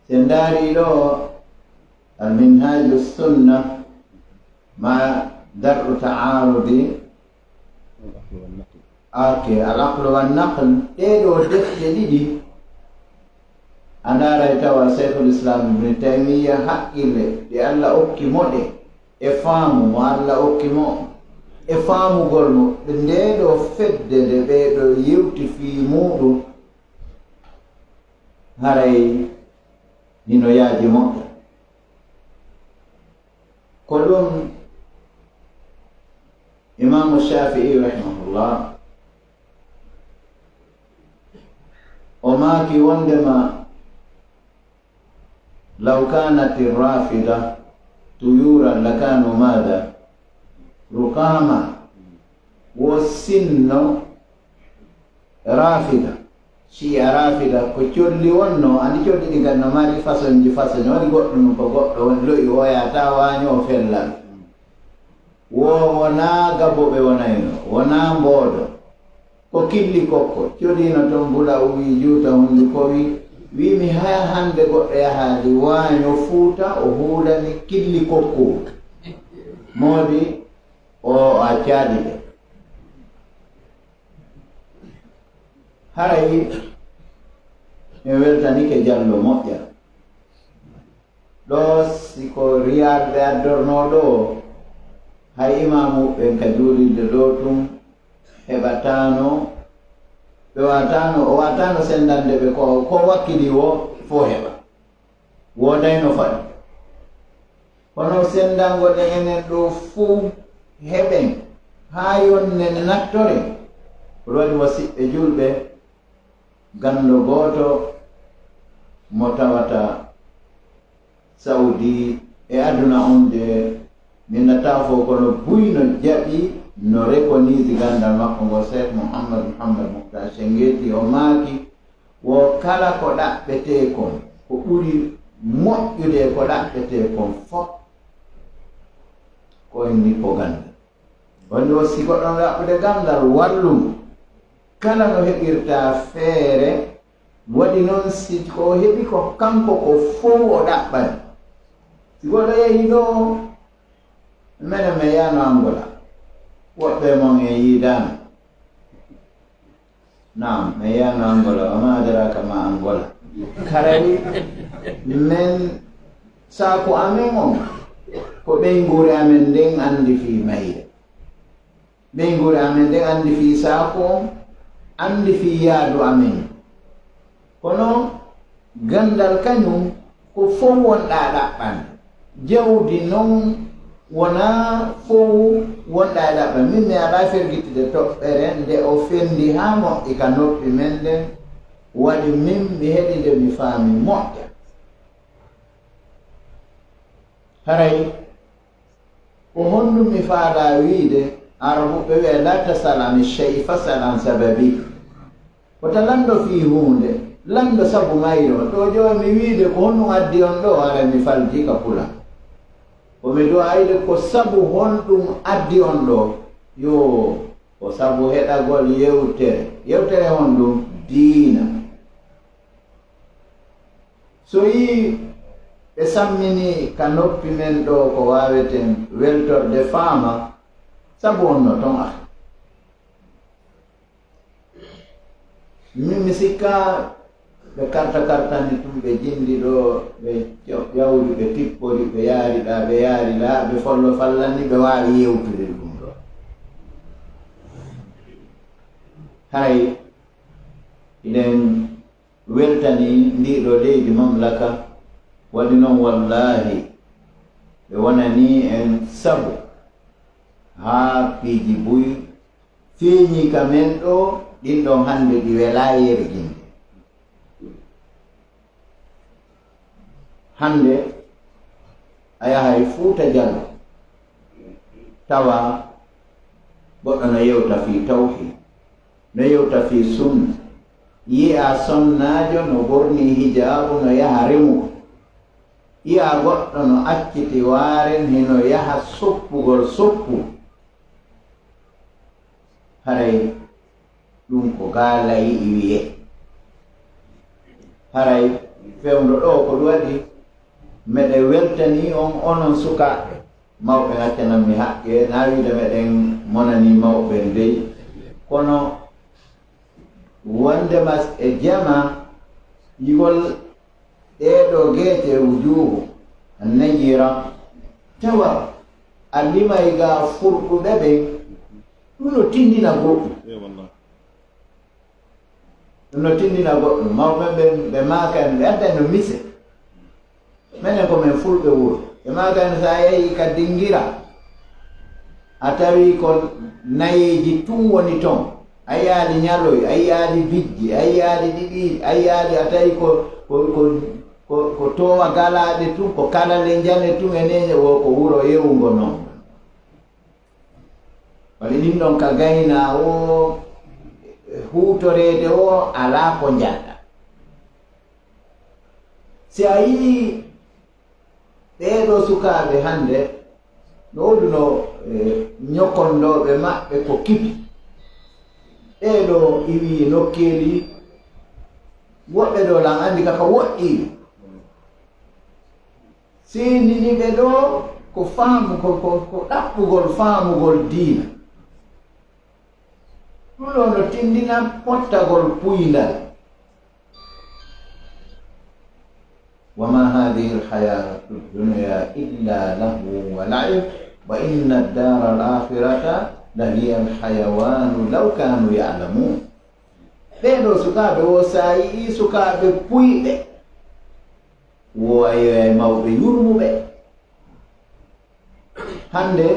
Si en ndaarii ɗoo, Al-Minhaaju Sunna, ma Dar'u Ta'aarudi, ake, Al-Aqlu wan Naql, ɗee ɗoo defte ɗiɗi, a ndaaray tawa Shaykhul Islam Ibn Taymiya haqqille ɗe Alla okki mo ɗe, e faamu mo Alla okki mo, e faamugol mo, ndee ɗoo fedde nde ɓee ɗoo yewti fii muuɗum, haray hino yaaji moƴƴa. Ko ɗum Imaamu Shaafi'i rahimahullah, o maaki wondema, لو كانت الرافضة طيورا لكانوا ماذا؟ ركاما. Wo sinno Rafida. Shi'a Rafida ko colli wonno, andi colli ɗi ngan no mari façonji façon, woni goɗɗo ɗum ko goɗɗo woni lo'i oya ta waaño o fellal. Wo wonaa gabo ɓe wonayno, wonaa mboodo. Ko killi kokko, codino toon bula o wii juuta hundi ko wii, wii mi haya hannde goɗɗo yahaali waaño Fuuta, o huulani killi kokko. Moodi o a caadi ɓe. Haray en weltanike Jallo moƴƴa. Ɗo si ko Riyad ɓe addornoo ɗo, hay imaamu ɓen ka juulirde ɗo tun heɓataano, ɓe waataano, o waataano senndande ɓe ko, ko wakkili wo fof heɓa. Woodayno faɗi. Kono senndango ɗen enen ɗo fof heɓen haa yonne nattoren. Ko ɗum waɗi wasiɓɓe julɓe ganndo gooto mo tawata Saudi e aduna on de, min nata fof kono buy no jaɓi, no rekonisi ganndal makko ngo Cheikh Mouhammad Mouhammad Mouhtar Shenngeti, o maaki, wo kala ko ɗaɓɓetee kon, ko ɓuri moƴƴude ko ɗaɓɓetee kon fof, ko inni ko ganndal. Woni o si goɗɗo no ɗaɓɓude ganndal, wallu mo. Kala no heɓirta feere, waɗi noon si ko o heɓi ko kanko ko fow o ɗaɓɓani. Si goɗɗo yehii ɗo, menen mi yaano Angola, woɓɓe mon en yiidaano. Naam, mi yaano Angola, wa ma adraka ma Angola. Haray men saaku amen on, ko ɓeynguure amen nden anndi fii mayre. Ɓeynguure amen nden anndi fii saaku on, anndi fii yaadu amen. Kono ganndal kañum ko fow wonɗaa ɗaɓɓande. Jawdi non wonaa fow wonɗaa e ɗaɓɓande. Min mi alaa fergittude toɓɓere nde o fenndi haa moƴƴi ka noppi men nden, waɗi min mi heɗi nde mi faami moƴƴa. Haray Ko honɗum mi faalaa wiide? Arabuɓe wi'a, "La tasal ani shay'i, fasal an sababi." Wota lanndo fii huunde, lanndo sabu mayre on. Ɗoo jooni mi wiide ko honɗum addi on ɗoo, haray mi faljii ka pula. Ko mi du'ayde ko sabu honɗum addi on ɗoo. Yo, ko sabu heɗagol yewtere. Yewtere honɗum? Diina. So yii ɓe samminii ka noppi men ɗoo ko waaweten weltorde faama, sabu on no ton ah. Min mi sikka ɓe karta kartani tun, ɓe jindi ɗoo, ɓe ƴawri, ɓe tippori, ɓe yaari ɗaa, ɓe yaari ɗaa, ɓe follo fallani, ɓe waawi yewtude ɗum ɗoo. Haray hiɗen weltanii ndii ɗoo leydi mamlaka, waɗi noon wallaahi ɓe wonanii en sabu haa piiji buy feeñii ka men ɗoo, ɗin ɗoon hannde ɗi welaa yerginde. Hannde a yahay Fuuta Jallo, tawa goɗɗo no yewta fii tawhiid, no yewta fii sunna, yi'a sonnaajo no ɓornii hijaabu no yaha remugol, yi'a goɗɗo no acciti waaren hino yaha soppugol soppu. Haray ɗum ko gaa layi e wiyee. Haray fewndo ɗoo ko ɗum waɗi meɗen weltanii on, onon sukaaɓe. Mawɓe accanan mi haqqe, naa wiide meɗen monanii mawɓe dey. Kono wonde mas e jama yigol ɗee ɗoo geece, wujuuhu nayira, tawa a limay gaa furɗuɓe ɓen, ɗum no tindina goɗɗum. Ɗum no tindina goɗɗum. Mawɓe ɓen ɓe maaka en, ɓe adda no mise. Menen ko men fulɓe wuro. Ɓe maaka en, so a yehii ka dingira, a tawi ko nayeeji tun woni ton. A yiyaali ñaloy, a yiyaali bijji, a yiyaali ɗiɗi, a yiyaali, a tawi ko, ko, ko, ko, ko toowa galaaɗe tun, ko kalale njane tun e neene, wo ko wuro yewungo non. Wali ɗin ɗon ka gaynaa o, huutoreede o alaa ko njaɗɗa. Si a yii ɓee ɗoo sukaaɓe hannde, no woodunoo, e, ñokondooɓe maɓɓe ko kipi. Ɓee ɗoo iwi nokkeeli, woɓɓe ɗoo lan anndi kaka woɗɗi. Seenini ɓe ɗoo ko faamu, ko, ko, ko ɗaɓɓugol faamugol diina. Ɗum ɗoo no tinndina pottagol puynal. وما هذه الحياة الدنيا إلا لهو ولعب وإن الدار الآخرة لهي الحيوان لو كانوا يعلمون. Ɓee ɗoo sukaaɓe, wo si a yi'ii sukaaɓe puyɓe, wo a yi'ay mawɓe yurmuɓe. Hannde,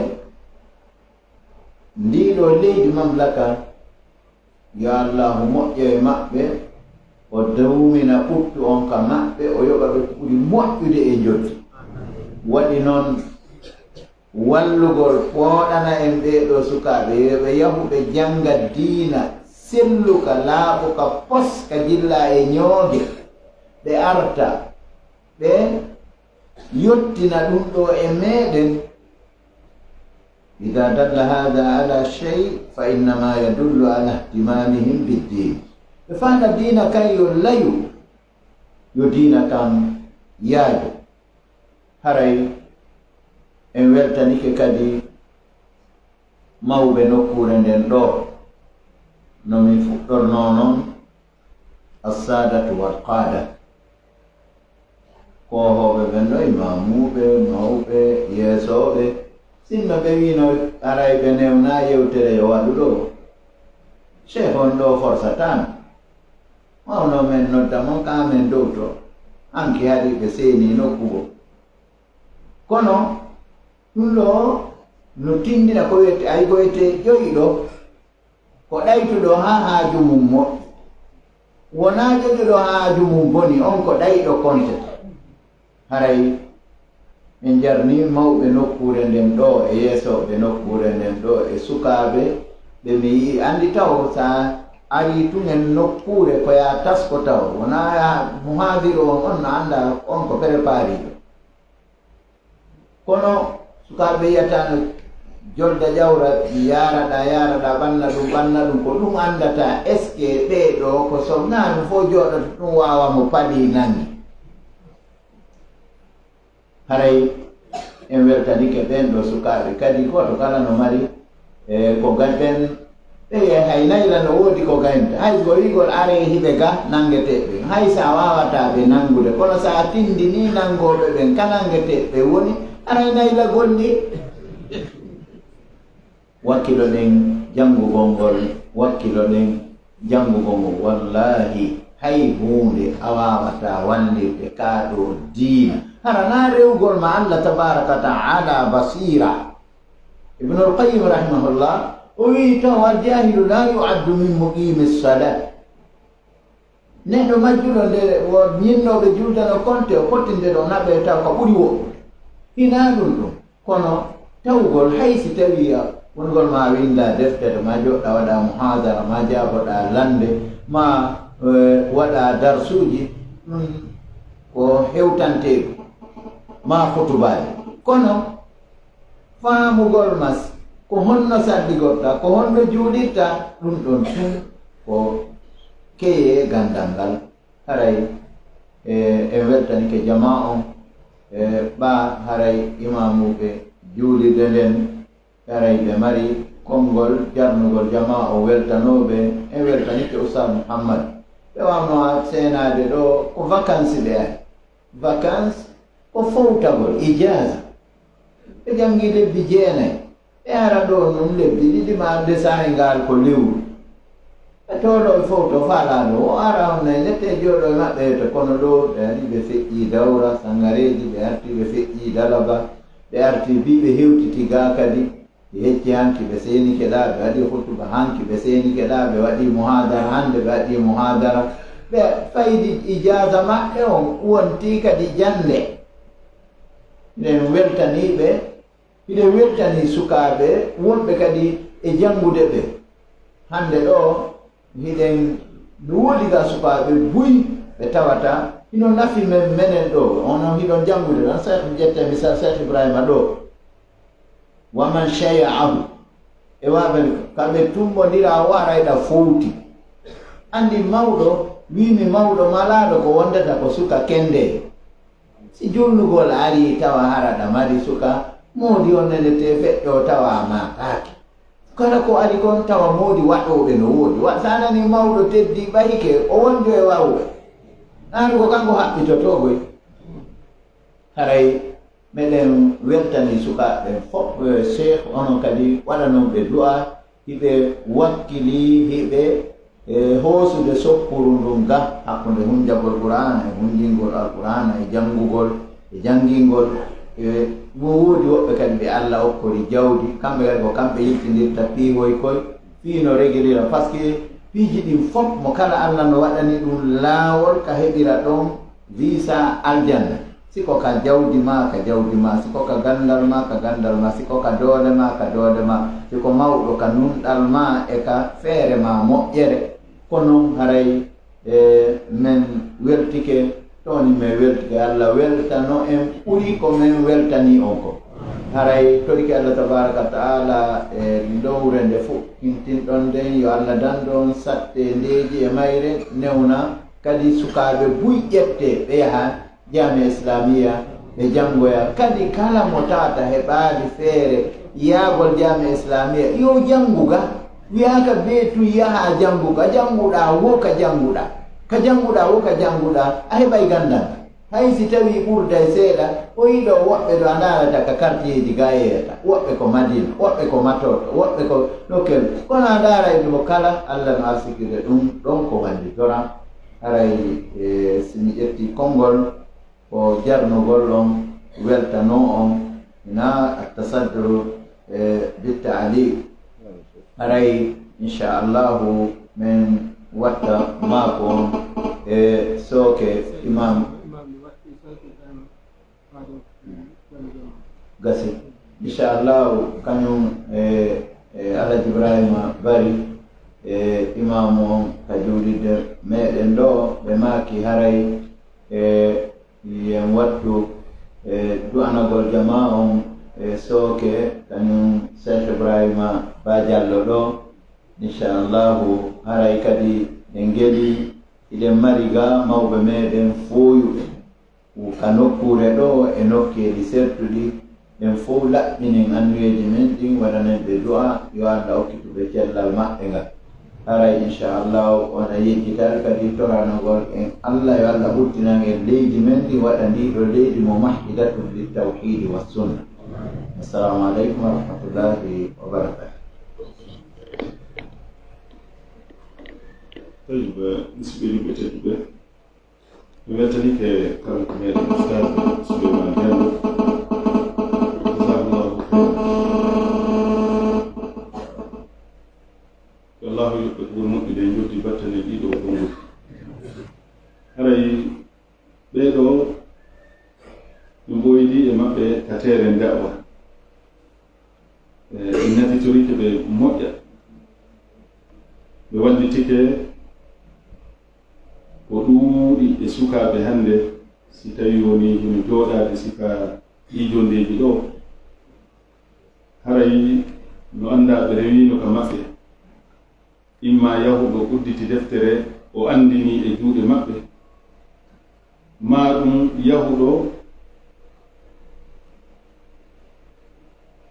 ndii ɗoo leydi mamlaka, yo Allaahu moƴƴo e maɓɓe, o dawmina ɓuttu on ka maɓɓe, o yoɓa ɓe ko ɓuri moƴƴude e njoɓdi. Waɗi noon, wallugol pooɗana en ɓee ɗoo sukaaɓe, yo ɓe yahu ɓe jannga diina selluka, laaɓuka, pos ka jillaa e ñooge, ɓe arta, ɓe yottina ɗum ɗoo e meeɗen. إذا دل هذا على شيء فإنما يدل على اهتمامهم بالدين. Ɓe faanda diina kan yo layu, yo diina kan yaajo. Haray en weltanike kadi mawɓe nokkuure nden ɗoo, no min fuɗɗornoo non, السادة والقادة. Koohooɓe ɓen ɗoo, imaamuuɓe, mawɓe, yeesooɓe, sinno ɓe wiino haray ɓe newnaa yewtere yo waɗu ɗoo, Cheikh on ɗoo forsataano. Mawno men nodda mo ka men ɗowto. Hanki haɗi ɓe seeni nokku goo. Kono ɗum ɗoo no tinndina ko wiyete, ay ko wiyete ƴoyɗo, ko ɗaytuɗo haa haaju mum moƴƴi. Wonaa ƴoƴuɗo haa haaju mum boni, on ko ɗayɗo kontete. Haray en jarnii mawɓe nokkuure nden ɗoo e yeesooɓe nokkuure nden ɗoo e sukaaɓe ɓe mi yi'i. Anndi taw, so a arii tun en nokkuure ko yaa tasko taw, wonaa yaa muhaadiru on, on no annda on ko prépariiɗo. Kono sukaaɓe yiyata no jolda ƴawra, yaaraɗa, yaaraɗa, ɓanna ɗum, ɓanna ɗum, ko ɗum anndata, est-ce que ɓee ɗoo ko so naa ɗum fof jooɗoto, ɗum waawa mo palii nangi. Haray en weltanike ɓeen ɗoo sukaaɓe kadi, gooto kala no mari, e, ko gañɗen. Ɓe hay nayla no woodi ko gañta. Hay ko wi'gol aree hiɓe ga nanngetee ɓe. Hay so a waawataa ɓe nanngude, kono so a tinndinii nanngooɓe ɓen ka nanngetee ɓe woni, aray nayla golli. Wakkiloɗen janngugol ngol, wakkiloɗen janngugol ngol. Wallaahi, hay huunde a waawataa wallirde kaa ɗoo diina, hara naa rewgol ma Allah tabaaraka wa ta'aala basiira. Ibnul Qayyim rahimahullah, o wi'i taw, "Al jaahilu laa yu'addu min muqiimi salaat." Neɗɗo majjuɗo nde o ñinnooɓe julde no konte, o fottinte ɗo naɓe taw ko ɓuri woɗɗude. Hinaa ɗum ɗum, kono tawgol hay si tawii a wongol ma a winnda deftere, ma joɗɗa waɗa muhaadara, ma jaaboɗa lannde, ma, eh, waɗa darsuuji, ɗum ko hewtante ɗum, ma khutubaaji. Kono faamugol ma ko honno salligorta, ko honno juulirta, ɗum ɗon tun ko keye ganndal ngal. Haray, e, en weltanike jamaa on, e, ɓaa haray imaamuuɓe juulirde nden, haray ɓe mari konngol jarnugol jamaa on weltanooɓe. En weltanike Oustaz Mouhammad. Ɓe waawno seenaade ɗo ko vacances ɓe ari. Vacances ko fowtagol, ijaaza. Ɓe janngi lebbi jeenay. Ɓe ara ɗo nun lebbi ɗiɗi ma nde saa'i ngal ko lewru. Ɓe tooɗo ɓe fow to faalaaɗo. O ara on nay nette jooɗo e maɓɓe to kono ɗo ɓe ari ɓe feƴƴi dawra, sangareeji, ɓe arti ɓe feƴƴi dalaba, ɓe arti bi ɓe hewtiti ga kadi. Ɓe hecci hanki ɓe seenike ɗa, ɓe waɗi hutuba hanki ɓe seenike ɗa, ɓe waɗi muhaadara hande, ɓe waɗi muhaadara. Ɓe faydi ijaaza maɓɓe on wonti kadi jannde. Hiɗen weltanii ɓe, hiɗen weltanii sukaaɓe wonɓe kadi e janngude ɓe. Hande ɗo, Hiɗen, no woodi ga sukaaɓe buy ɓe tawata hino nafi men, menen ɗo. Onon hiɗon janngude tan, Cheikh, mi ƴetta misal Cheikh Ibrahima ɗo. Wa man shaya'ahu. E waɓe ka ɓe tumbondira, o arayɗa fowti. Anndi mawɗo, wiimi mawɗo malaaɗo ko wondata ko suka kende. Si julnugol ari tawa hara ɗa mari suka, moodi on nene te feƴƴo tawa a maataaki. Kala ko ari kon tawa moodi waɗooɓe no woodi. Wa-, sa nani mawɗo teddi ɓahike, o wonjo e wawɓe. Naanu ko kanko haɓɓitotoo koy. Haray meɗen weltani sukaaɓe ɓen fof, eh, Cheikh, onon kadi waɗanon ɓe du'a, hiɓe wakkili, hiɓe, eh, hoosude sokkuru ndun ga hakkunde hunjagol Qur'aana e hunjingol Alqur'aana e janngugol e janngingol. E wo-, woodi woɓɓe kadi ɓe Alla okkori jawdi, kamɓe kadi ko kamɓe yiltindirta piihoy koy, fii no regilira, parce que piiji ɗin fof mo kala Alla no waɗani ɗum laawol ka heɓira ɗon visa aljanna. Si ko ka jawdi ma, ka jawdi ma, si ko ka ganndal ma, ka ganndal ma, si ko ka doole ma, ka doole ma, si ko mawɗo ka nunɗal ma e ka feere ma moƴƴere. Ko non haray, e, men weltike, toni men weltike, Alla weltano en ɓuri ko men weltani on ko. Haray torike Alla tabaraka wa taala e lowre nde fuɗɗintinɗon nden, yo Alla dandu on sattendeeji e mayre, newna kadi sukaaɓe buy ƴette ɓe yaha Jaamiya Islamiya, ɓe janngoya. Kadi kala mo tawata heɓaali feere yaagol Jaamiya Islamiya, yo janngu ga. Wiyaaka bee tun yaha janngu ga, jannguɗaa wo ka jannguɗaa. Ka jannguɗaa wo ka jannguɗaa, a heɓay ganndal. Hay si tawii ɓurday seeɗa, o yiɗo woɓɓe ɗo a ndaarata ka kartiyeeji ga yeeyata. Woɓɓe ko Madina, woɓɓe ko Matoto, woɓɓe ko nokkeeru. Kono a ndaara e ɗum kala, Alla no arsikirde ɗum ɗon ko wallitoraa. Haray, e, si mi ƴetti konngol, ko jarnugol on, weltanoo on, ina attasaddu, e, bittaaliq. Haray, inchallahu, men watta maako on e sooke imam. Gasi. Inchallahu, kañum e, e Alhaji Ibrahima Bari, e imaamu on ka juulirde meɗen ɗo, ɓe maaki haray e yen wattu e du'anagol jamaa on e sooke, kañum Cheikh Ibrahima Ba Diallo ɗo. Inchallahu, haray kadi en ngeli, hiɗen mari ga mawɓe meɗen fooyuɓe. Ka nokkuure ɗo e nokkeeli sertuɗi, ɓen fow laɓɓinen anniyeeji men ɗin, waɗanen ɓe du'a, yo Alla okkitu ɓe cellal maɓɓe ngal. Haray, inchallahu, wona yejjital kadi toranagol en Alla, yo Alla ɓurtinan en leydi men ndi, waɗa ndi ɗo leydi mo mahhidatun lit tawhidi was sunna. Assalamu aleykum wa rahmatullahi wa barakatuh. Tayyib, musidɓe yimɓe tedduɓe, mi weltanike kanko meɗen Ustaz Souleymane Diallo. Jazakallahu khairan. Yo Allahu yoɓ ɓe ko ɓuri moƴƴude, en joddi battane ɗiɗo o konguɗi. Haray ɓee ɗo, ɓe mboydi e maɓɓe ka teeren da'wa. E, en nafitorike ɓe moƴƴa. Ɓe wallitike ko ɗuuɗi e sukaaɓe hannde, si tawii wonii hino jooɗaade sika ɗii jonndeeji ɗo, haray no anndaa ɓe rewiino ka maɓɓe. Imma yahuɗo udditi deftere, o anndini e juuɗe maɓɓe, maa ɗum yahuɗo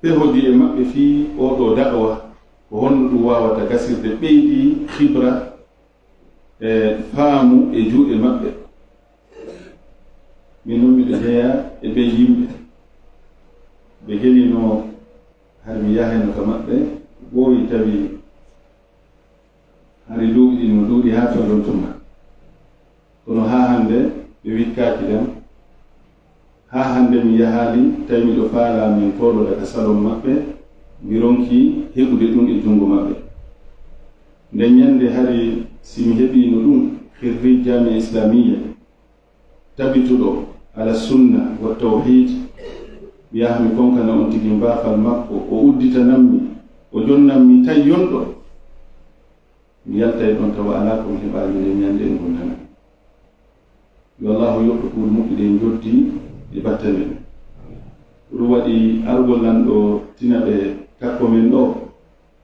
fehodi e maɓɓe fii oo ɗoo da'wa, ko honno ɗum waawata gasirde, ɓeydi khibra e faamu e juuɗe maɓɓe. Min non miɗo jeyaa e ɓee yimɓe. Ɓe gelino, hari mi yahayno ka maɓɓe, ɓooyi tawi hari duuɓi ɗin no ɗuuɗi haa toon ɗon tuma. Kono haa hannde ɓe wikkaaki ɗam. Haa hannde mi yahaali, tawi miɗo faalaa min kooloda ka salon maɓɓe, mi ronki heɓude ɗum e junngo maɓɓe. Nden ñannde hari si mi heɓiino ɗum, khirrij Jaamiya Islamiyya, tabituɗo ala sunna wa tawhid, mi yaha mi konkana on tigi mbaafal makko, o udditanammi, o jonnammi tawi yonɗo. Mi yaltay ɗon tawa alaa ko mi heɓaali nden ñande en gondana. Yo Allahu yoɓ ɓe kuul moƴƴuɗe e njoddi e battane. Ɗum waɗi argol lan ɗo tina ɓe takko men ɗo,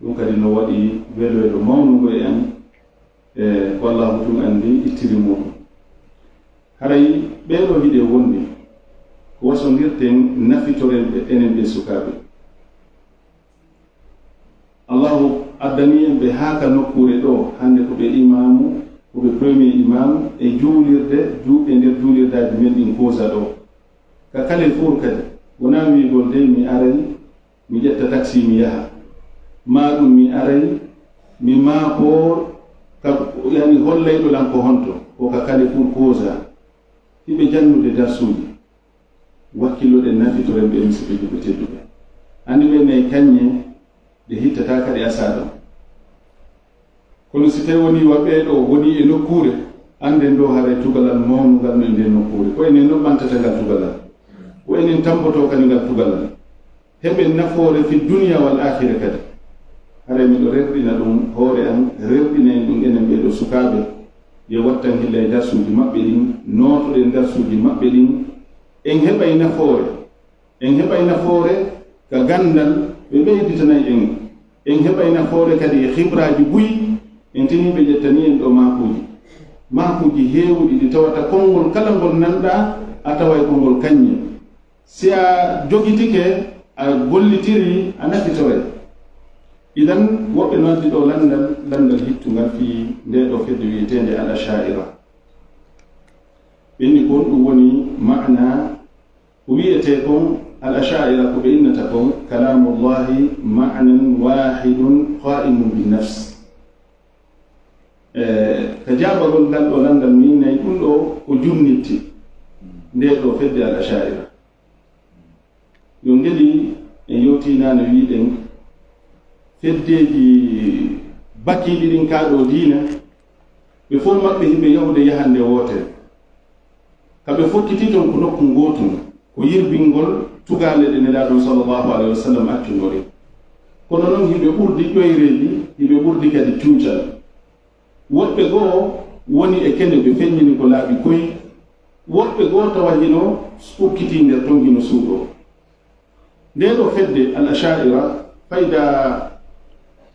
ɗum kadi no waɗi weloweloe mawnugo e an, e ko Allahu tun anndi ittiri muɗum. Haray ɓee ɗo hiɗe wondi, ko wasondirten nafitoren ɓe enen ɓe sukaaɓe. Allahu addani en ɓe haa ka nokkuure ɗo, hannde ko ɓe imaamu, ko ɓe premier imaamu e juulirde, ju-, e nder juulirdaaji men ɗin kosa ɗo. Ka Kalifuur kadi, wonaa wiigol dey mi aray, mi ƴetta taksi mi yaha. Maa ɗum mi aray, mi maakoor, ka, yani hollayɗo lan ko honto, ko ka Kalifuur kosa. Hiɓe jannude darsuuji. Wakkiloɗen nafitoren ɓe musiɓɓe julɓe tedduɓe. Anndi ɓe nayi kaññe, ɗe hittataa kadi asaa ɗon. Kono si tawi wonii wa ɓee ɗo wonii e nokkuure, annden ɗo haray tugalal mawnungal no e nden nokkuure. Ko enen no ɓantata ngal tugalal. Ko enen tampoto kadi ngal tugalal. Heɓen nafoore fi duniya wal aakhira kadi. Haray miɗo rerɗina ɗum hoore an, rerɗina en ɗum enen ɓee ɗo sukaaɓe. Yo wattan hilla e darsuuji maɓɓe ɗin, nootoɗen darsuuji maɓɓe ɗin. En heɓay nafoore. En heɓay nafoore ka ganndal, ɓe ɓeyditanay en. En heɓay nafoore kadi e hibraaji buy, en tini ɓe ƴettani en ɗo maakuuji. Maakuuji heewuɗi ɗi tawata konngol kala ngol nanɗaa, a taway ko ngol kaññe. Si a jogitike, a gollitiri, a nafitoray. Idan, woɓɓe no addi ɗo lanndal, lanndal hittungal fii ndee ɗo fedde wi'eteende Al Asha'ira. Ɓe inni kon ɗum woni ma'ana ko wi'etee kon Al Asha'ira, ko ɓe innata kon kalaamullahi ma'nan waahidun qaa'imun bin nafs. E, ka jaabagol ngal ɗo lanndal, mi innay ɗum ɗo ko junnitti ndee ɗo fedde Al Asha'ira. Yo ngeli en yewtiinaano wi'ɗen feddeeji bakiiɗi ɗin kaa ɗo diina, ɓe fof maɓɓe hiɓe yahude yahande wootere. Ka ɓe fokkiti ton ko nokku ngootun, ko yirbingol tugaale ɗe Nelaaɗo sallallahu alayhi wa sallam accunoo ɗen. Kono non hiɓe ɓurdi ƴoyreeji, hiɓe ɓurdi kadi cuucal. Woɓɓe goo woni e kene ɓe feññini ko laaɓi koy, woɓɓe goo tawa hino ukkitii nder ton hino suuɗoo. Ndee ɗoo fedde Al Asha'ira, fayda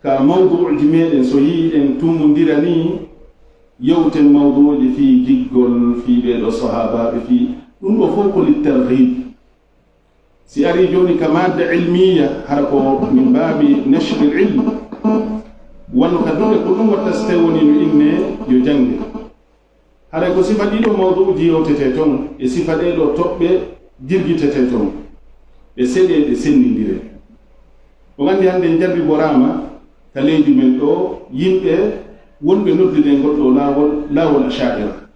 ka mawduuji meɗen, so yi'i en tummbondira nii, yewten mawduuji fii giggol, fii ɓee ɗoo sahaabaaɓe, fii ɗum ɗoo fof ko littarghib. Si arii jooni ka madda ilmiya, hara ko min baabi nashril ilm, wano ka duɗe ko ɗum watta so tawi woni no inne yo jannge. Haray ko sifa ɗiɗo mawduuji yewtetee ton, e sifa ɗee ɗoo toɓɓe jirgitetee ton, ɓe seɗee, ɓe senndindiree. On anndi hannde en jarriboraama ka leydi men ɗoo, yimɓe wonɓe noddude e ngol ɗoo laawol, laawol Asha'ira.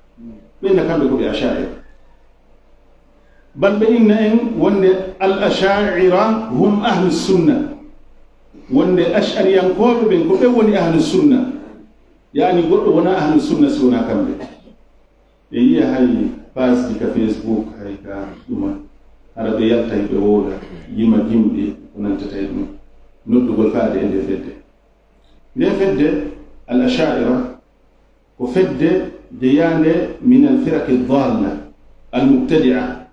Ɓen na kamɓe ko ɓe Asha'ira. Bal ɓe inna en wonde al Asha'ira hum ahlu sunna. Wonde Ash'ariyankooɓe ɓen ko ɓe woni ahlu sunna. Yaani goɗɗo wonaa ahlu sunna si wonaa kamɓe. Ɓe yi'a hay paasji ka Facebook, hay ka ɗuma. Hara ɓe yaltay ɓe wooda, yima jimɗi, ko nantata e ɗum. Noddugol faade e nde fedde. Nde fedde, al Asha'ira, ko fedde jeyaande min al firaqi dalla, al mubtadi'a.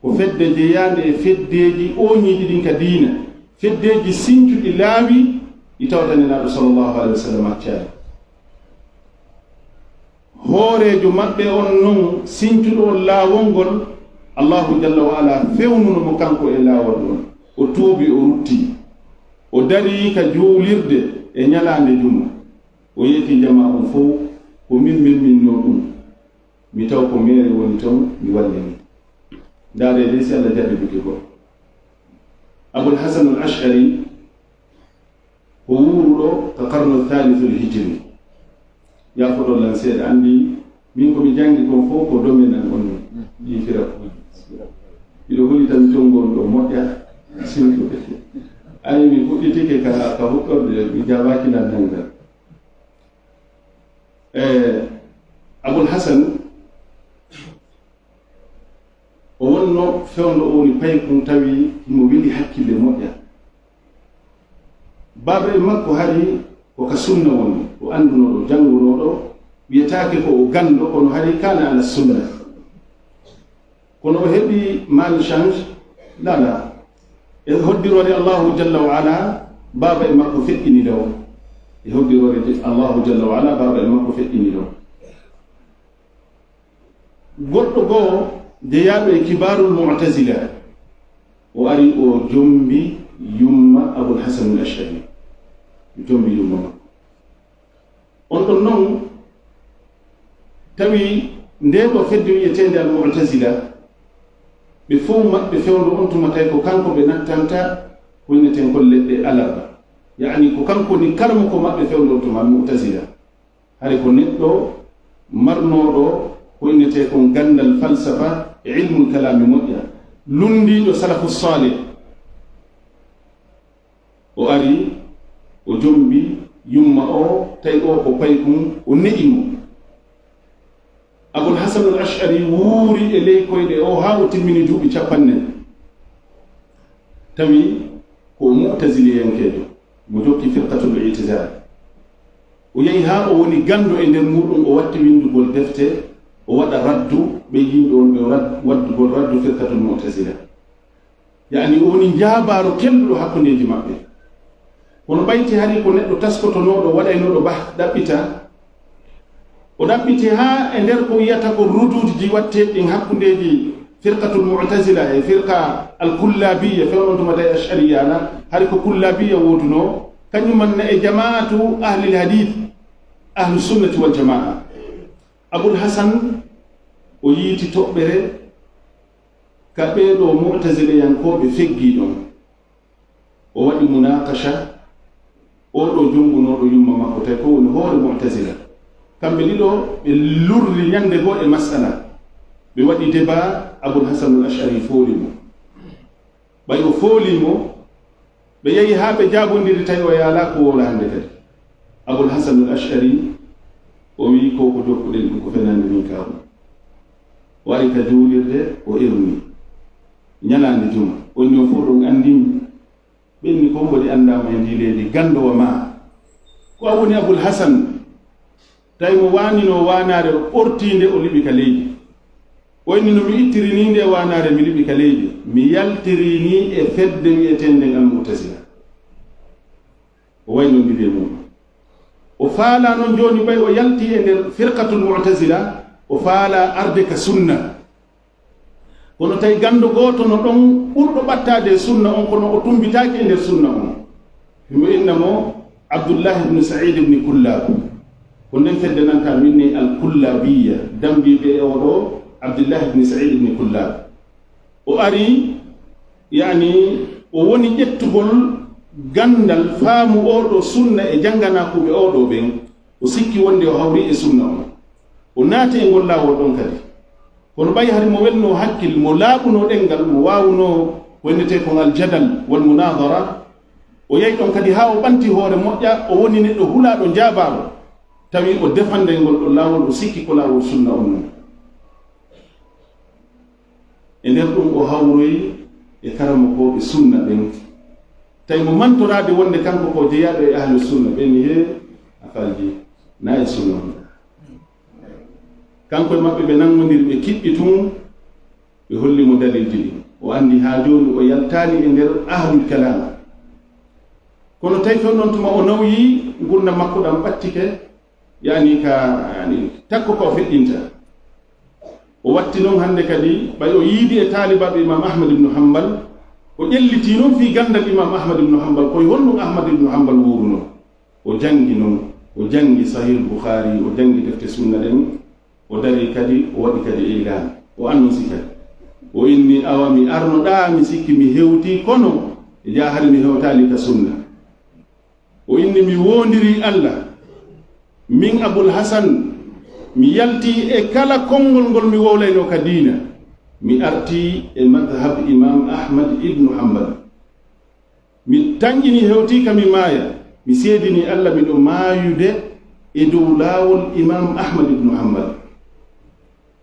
Ko fedde jeyaande e feddeeji ooñiiɗi ɗin ka diina. Feddeeji sincuɗi laawi ɗi tawata Nelaaɗo sallallahu alayhi wa sallam accaani. Hooreejo maɓɓe on non, sincuɗo on laawol ngol, Allahu jalla wa ala fewnuno mo kanko e laawol ngol. O tuubi, o rutti. O darii ka juulirde e ñalaande juma. O yeeti jamaa on fow, ko min memminnoo ɗum. Mi taw ko meere woni ton, mi wallini. Ndaaree dey si Allah jarribike goɗɗo. Abul Hasan al Ash'ari, ko wuuruɗo ka qarnu thalithul hijri. Yaafoɗon lan seeɗa, anndi min ko mi janngi kon fow ko domaine an on, ɗi firaku. Miɗo holi tan jonngol ɗo moƴƴa, sintuɓe. Ayi, mi fuɗɗitike ka, ka huɗɗorde, mi jaabaaki lan nanngal. E, Abul Hasan, o wonno fewndo o woni paykun tawi himo weli hakkille moƴƴa. Baaba en makko hari Ko ka sunna woni, o anndunoɗo, janngunooɗo, wiyetaake ko o ganndo, kono hari kana ala sunna. Kono o heɓi malchance? Lala. E hoddiroore Allahu jalla wa ala, baaba e makko feƴƴini ɗo. E hoddiroore de Allahu jalla wa ala, baaba e makko feƴƴini ɗo. Goɗɗo goo jeyaaɗo e kibaarul Mu'tazila, o ari o jombi yumma Abul Hasan al Ash'ari. O jombi yumma makko. On ɗon non, tawi ndee ɗoo fedde wi'eteende al Mu'tazila, ɓe fow maɓɓe fewndo on tuma tawi ko kanko ɓe nattanta ko inneten kon leɗɗe alarba. Yaani ko kanko woni karamoko maɓɓe fewndo on tuma al Mu'tazila. Hari ko neɗɗo marnooɗo ko innetee kon ganndal falsafa e ilmul kalaami moƴƴa, lunndiiɗo salafu saalih. O ari, o jombi yumma o, tawi o ko paykun, o ne'i mo. Abul Hasan al Ash'ari wuuri e ley koyɗe o haa o timmini duuɓi capanɗe. Tawi ko o mu'taziliyankeejo, mo jokki firqatul i'tizal. O yahi haa o woni ganndo e nder muuɗum, o watti winndugol defte, o waɗa raddu ɓe yimɓe wonɓe rad-, waddugol raddu firqatul mu'tazila. Yaani o woni njaabaaro kelɗuɗo hakkundeeji maɓɓe. Kono ɓayti hari ko neɗɗo taskotonooɗo, waɗaynooɗo bah ɗaɓɓita. O ɗaɓɓiti haa e nder ko wiyata ko ruduuji watteeɗi ɗin hakkundeeji firqatul mu'tazila e firqa al kullabiyya, fewnon tuma tawi ash'ariyya na, hari ko kullabiyya wootunoo, kañum manna e jamaatu ahlil hadith, ahlu sunnati wal jamaa. Abul Hasan o yiiti toɓɓere ka ɓee ɗoo mu'taziliyankooɓe feggii ɗon. O waɗi munaqasha, oo ɗoo jommbunooɗo yumma makko, tawi ko woni hoore Mu'tazila. Kamɓe ɗiɗo, ɓe lurri ñannde goo e mas'ala. Ɓe waɗi débat, Abul Hasan al Ash'ari fooli mo. Ɓay o foolii mo, ɓe yahi haa ɓe jaabondiri, tawi o yaalaa ko wowla hannde kadi. Abul Hasan al Ash'ari, o wi'i, "Ko ko jokkuɗen ɗum ko fenaande min kaawɗum." O ari ka juulirde, o ewni. Ñalaande juma, on ñoo fof ɗon anndi mi. Ɓenni ko mboɗi anndaama e ndii leydi, ganndo wa maa. Ko a woni Abul Hasan? Tawi mo waaninoo waanaare o ɓortii nde, o liɓi ka leydi. O inni, "No mi ittirinii nde waanaare, mi liɓi ka leydi, mi yaltirinii e fedde wi'eteende nden Al-Mu'tazila." O waynondiri e muɗum. O faalaa noon jooni, ɓay o yaltii e nder firqatul Mu'tazila, o faalaa arde ka sunna. Kono tawi ganndo gooto no ɗon ɓurɗo ɓattaade e sunna on, kono o tummbitaaki e nder sunna on. Himo inna mo Abdullah ibn Sa'id ibn Kullab. Ko nden fedde nanta min ni al Kullabiyya, dambiiɓe e oo ɗoo Abdullah ibn Sa'id ibn Kullab. O ari, yaani, o woni ƴettugol ganndal faamu oo ɗoo sunna e jannganaakuuɓe oo ɗoo ɓen. O sikki wonde o hawri e sunna on. O naati e ngol laawol ɗon kadi. Kono ɓay hari mo welnoo hakkil, mo laaɓunoo ɗemngal, mo waawunoo ko innetee kon al jadal wal munadara, o yahi ɗon kadi haa o ɓanti hoore moƴƴa, o woni neɗɗo hulaaɗo, njaabaaɗo. Tawi o defande ngol ɗon laawol, o sikki ko laawol sunna on non. E nder ɗum o hawroyi e karamokooɓe sunna ɓen. Tawi mo mantoraade wonde kanko ko jeyaaɗo e ahlu sunna, ɓe ni, "Hee, a falji, na e sunna on." Kanko e maɓɓe ɓe nanngondiri, ɓe kiɓɓi tun, ɓe holli mo dalilji ɗin. O anndi haa jooni o yaltaani e nder ahlul kalam. Kono tawi toon ɗon tuma o nawyi, ngurndan makko ɗan ɓattike, yaani ka, yaani takko ko o feƴƴinta. O watti noon hannde kadi, ɓay o yiidi e taalibaaɓe Imam Ahmad ibn Hanbal, o ƴellitii noon fii ganndal Imam Ahmad ibn Hanbal, ko e honɗum Ahmad ibn Hanbal wuurunoo. O janngi noon, o janngi Sahih Bukhari, o janngi defte sunna ɗen, o darii kadi, o waɗi kadi ilaan, o annosi kadi. O inni, "Awa mi arnoɗaa, mi sikki mi hewtii, kono e jaa hari mi hewtaali ka sunna." O inni, "Mi woondirii Allah, min Abul Hasan, mi yaltii e kala konngol ngol mi wowlaynoo ka diina, mi artii e madhab Imam Ahmad ibnu Hanbal. Mi tanƴinii, hewtii ka mi maaya, mi seedinii Allah miɗo maayude e dow laawol Imam Ahmad ibnu Hanbal."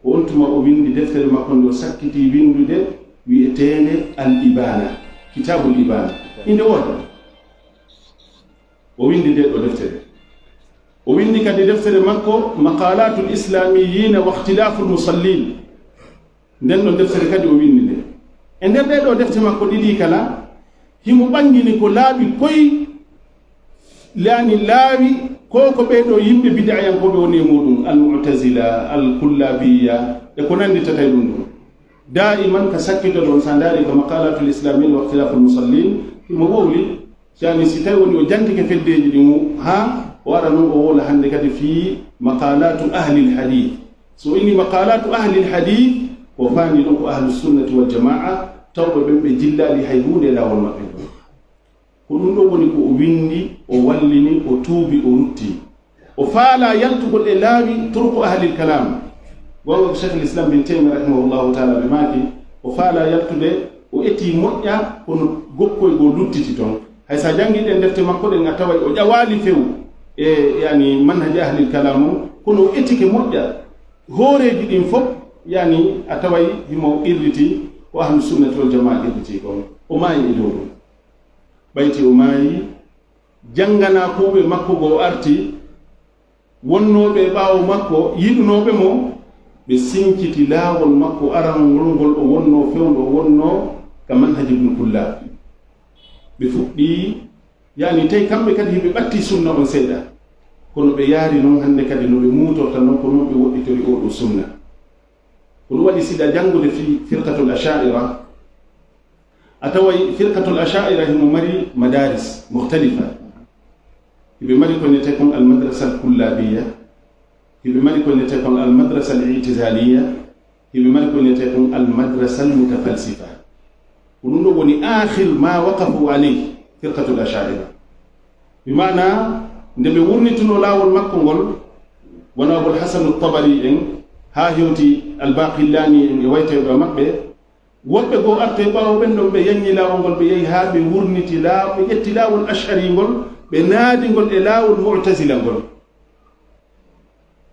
Ko on tuma o winndi deftere makko nde o sakkitii winndude, wi'eteende Al Ibaana, Kitaabul Ibaana. Innde wootere. O winndi nde ɗo deftere. O winndi kadi deftere makko, Maqalatul Islamiyina wa Ikhtilaful Musallin. Nden ɗon deftere kadi o winndi nde. E nder ɗee ɗoo defte makko ɗiɗi kala, himo ɓanngini ko laaɓi koy, yaani laawi ko, ko ɓee ɗoo yimɓe bid'ayankooɓe woni e muuɗum, al-Mu'tazila, al-Kullabiya, e ko nanndi tata e ɗum ɗum. Daa'iman ka sakkito ɗon, so a ndaari ko Maqalatul Islamiyina wa Ikhtilaful Musallin, himo wowli, yaani si tawi woni o jantike feddeeji ɗin haa o ara non o wowla hannde kadi fii maqalatu ahlil hadith. So o inni maqalatu ahlil hadith, ko faani ɗon ko ahlus sunnati wal jamaa, tawɓe ɓen ɓe jillaali hay huunde e laawol maɓɓe ngol. Ko ɗum ɗoo woni ko o winndi, o wallini, o tuubi, o rutti. O faalaa yaltugol e laawi turku ahlil kalam. Goonga ko Cheikhul Islam bin Taymiya rahimahullahu taala ɓe maaki, o faalaa yaltude, o etii moƴƴa, kono gokkoy goo luttiti ton. Hay so a janngii ɗen defte makko ɗen, a taway o ƴawaali few e, yaani, manhaji ahlil kalam on, kono o etike moƴƴa. Hooreeji ɗin fof, yaani, a taway himo qirriti ko ahlu sunnati wal jamaa qirriti kon. O maayi e dow ɗum. Ɓayti o maayi, jannganaakuuɓe makko goo arti, wonnooɓe e ɓaawo makko, yiɗunooɓe mo, ɓe sinciti laawol makko arangol ngol o wonnoo, fewndo o wonnoo ka manhaji Ibnu Kullab. Ɓe fuɗɗii, yaani, tawi kamɓe kadi hiɓe ɓattii sunna on seeɗa, kono ɓe yaari non hannde kadi no ɓe muutorta non, ko non ɓe woɗɗitori oo ɗoo sunna. Ko ɗum waɗi, si ɗa janngude fii firqatul Asha'ira, a taway firqatul Asha'ira himo mari madaris mukhtalifa. Hiɓe mari ko innetee kon al madrasa al kullabiya, hiɓe mari ko innetee kon al madrasa al i'tizaliya, hiɓe mari ko innetee kon al madrasa al mutafalsifa. Ko ɗum ɗoo woni aakhir ma waqafu alayhi firqatul Asha'ira. Bi maana, nde ɓe wurnitunoo laawol makko ngol, wano Abul Hasan Tabari en, haa hewti Al-Baqillani en e wayteeɓe maɓɓe, woɓɓe goo artoy ɓaawo ɓen ɗon, ɓe yanñi laawol ngol, ɓe yahi haa ɓe wurniti laa-, ɓe ƴetti laawol Ash'ari ngol, ɓe naadi ngol e laawol Mu'tazila ngol.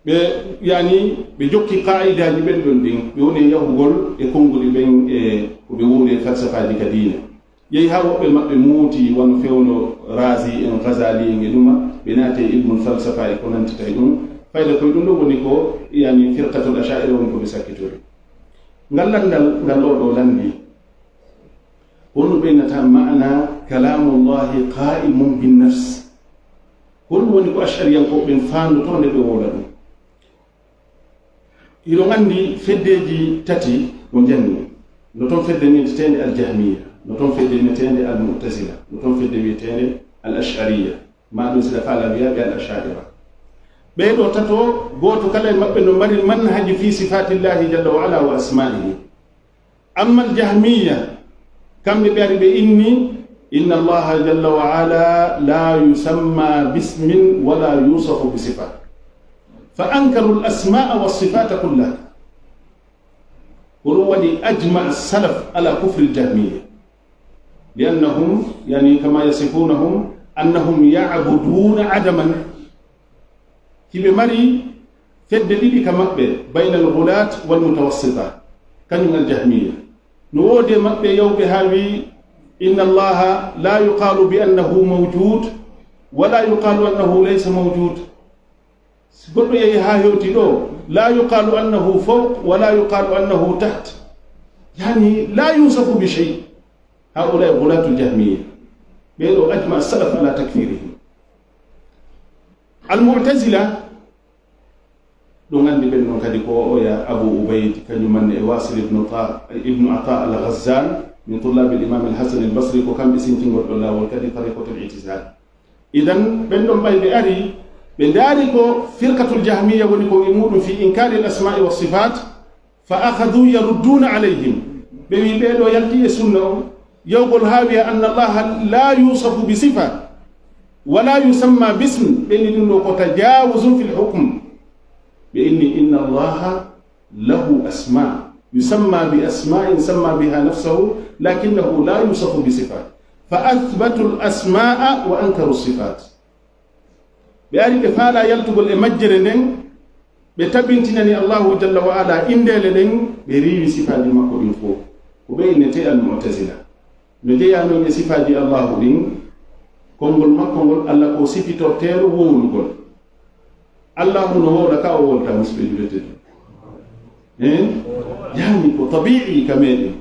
Ɓe, yaani, ɓe jokki qaa'idaaji ɓen ɗon ɗin, ɓe woni e yahugol e konguɗi ɓen e ko ɓe wuuri e falsafaaji ka diina. Yehi haa woɓɓe maɓɓe muuti, wano fewndo Razi en, Ghazali en e ɗuma, ɓe naati e ilmul falsafa e ko nantita e ɗum. Fayda koye ɗum ɗoo woni ko, yaani, firqatul Asha'ira woni ko ɓe sakkitori. Ngal lanndal ngal oo ɗoo lanndi, honno ɓe innata maana kalamullahi qa'imun bin nafs? Ko ɗum woni ko Ash'ariyankooɓe ɓen faandotoo nde ɓe wowla ɗum. Hiɗon anndi feddeeji tati ko njanni. No ton fedde wiyeteende Al-Jahmiya, no ton fedde wiyeteende Al-Mu'tazila, no ton fedde wiyeteende Al-Ash'ariya, maa ɗum si ɗa faala wiyaa ɓe Al-Asha'ira. Ɓee ɗoo tato, gooto kala e maɓɓe no mari manhaji fii sifaatillahi jalla wa ala wa asma'ihi. Amma Al-Jahmiya, kamɓe ɓe ari ɓe inni, inna Allaha jalla wa ala la yusamma bismin wa la yusafu bi sifa. Fa ankaru al-asma'a was sifata kullaha. Ko ɗum waɗi ajma as-salaf ala kufri al-Jahmiya. Li'annahum, yani, kama yasifunahum, annahum ya'buduna adaman. Hiɓe mari fedde ɗiɗi ka maɓɓe, bayna al-ghulat wal mutawassita, kañum al-Jahmiya. No woodi e maɓɓe yawɓe haa wi, inna Allaha la yuqalu bi annahu mawjud, wa la yuqalu annahu laysa mawjud. Si goɗɗo yehi haa hewti ɗoo, la yuqalu annahu fawq, wa la yuqalu annahu taht. Yani, la yusafu bi shay. Haula ghulat al-Jahmiya. Ɓee ɗoo ajma as-salaf ala takfirihim. Al-Mu'tazila, ɗum anndi ɓen ɗon kadi ko oya Abu Ubayd, kañum manne e Wasil ibnu Ta-, ibnu Ata al-Ghazzal, min tullabi al-Imam al-Hasan al-Basri, ko kamɓe sintingol ɗon laawol kadi tariqatul i'tizal. Idan, ɓen ɗon ɓay ɓe ari, ɓe ndaari ko firqatul Jahmiya woni ko e muuɗum fi inkari al-asma'i was sifat, fa akhadhu yarudduna alayhim. Ɓe wi ɓee ɗoo yalti e sunna on, yawgol haa wiya anna Allaha la yusafu bi sifa, wa la yusamma bism, ɓe ni ɗum ɗoo ko tajawuzun fil hukm. Ɓe inni inna Allaha lahu asma, yusamma bi asma'in samma biha nafsahu, lakinnahu la yusafu bi sifa. Fa athbatu al asma'a wa ankaru sifat. Ɓe ari ɓe faala yaltugol e majjere nden, ɓe tabintinani Allahu jalla wa ala indeele ɗen, ɓe riiwi sifaaji makko ɗin fof. Ko ɓe innetee al-Mu'tazila. No jeyaa non e sifaaji Allahu ɗin, konngol makko ngol, Alla ko sifitorteeɗo wowlugol. Allahu no wowla ka o wowlata, musidɓe juulɓe tedduɓe. Eh? Yani ko tabi'i ka meɗen.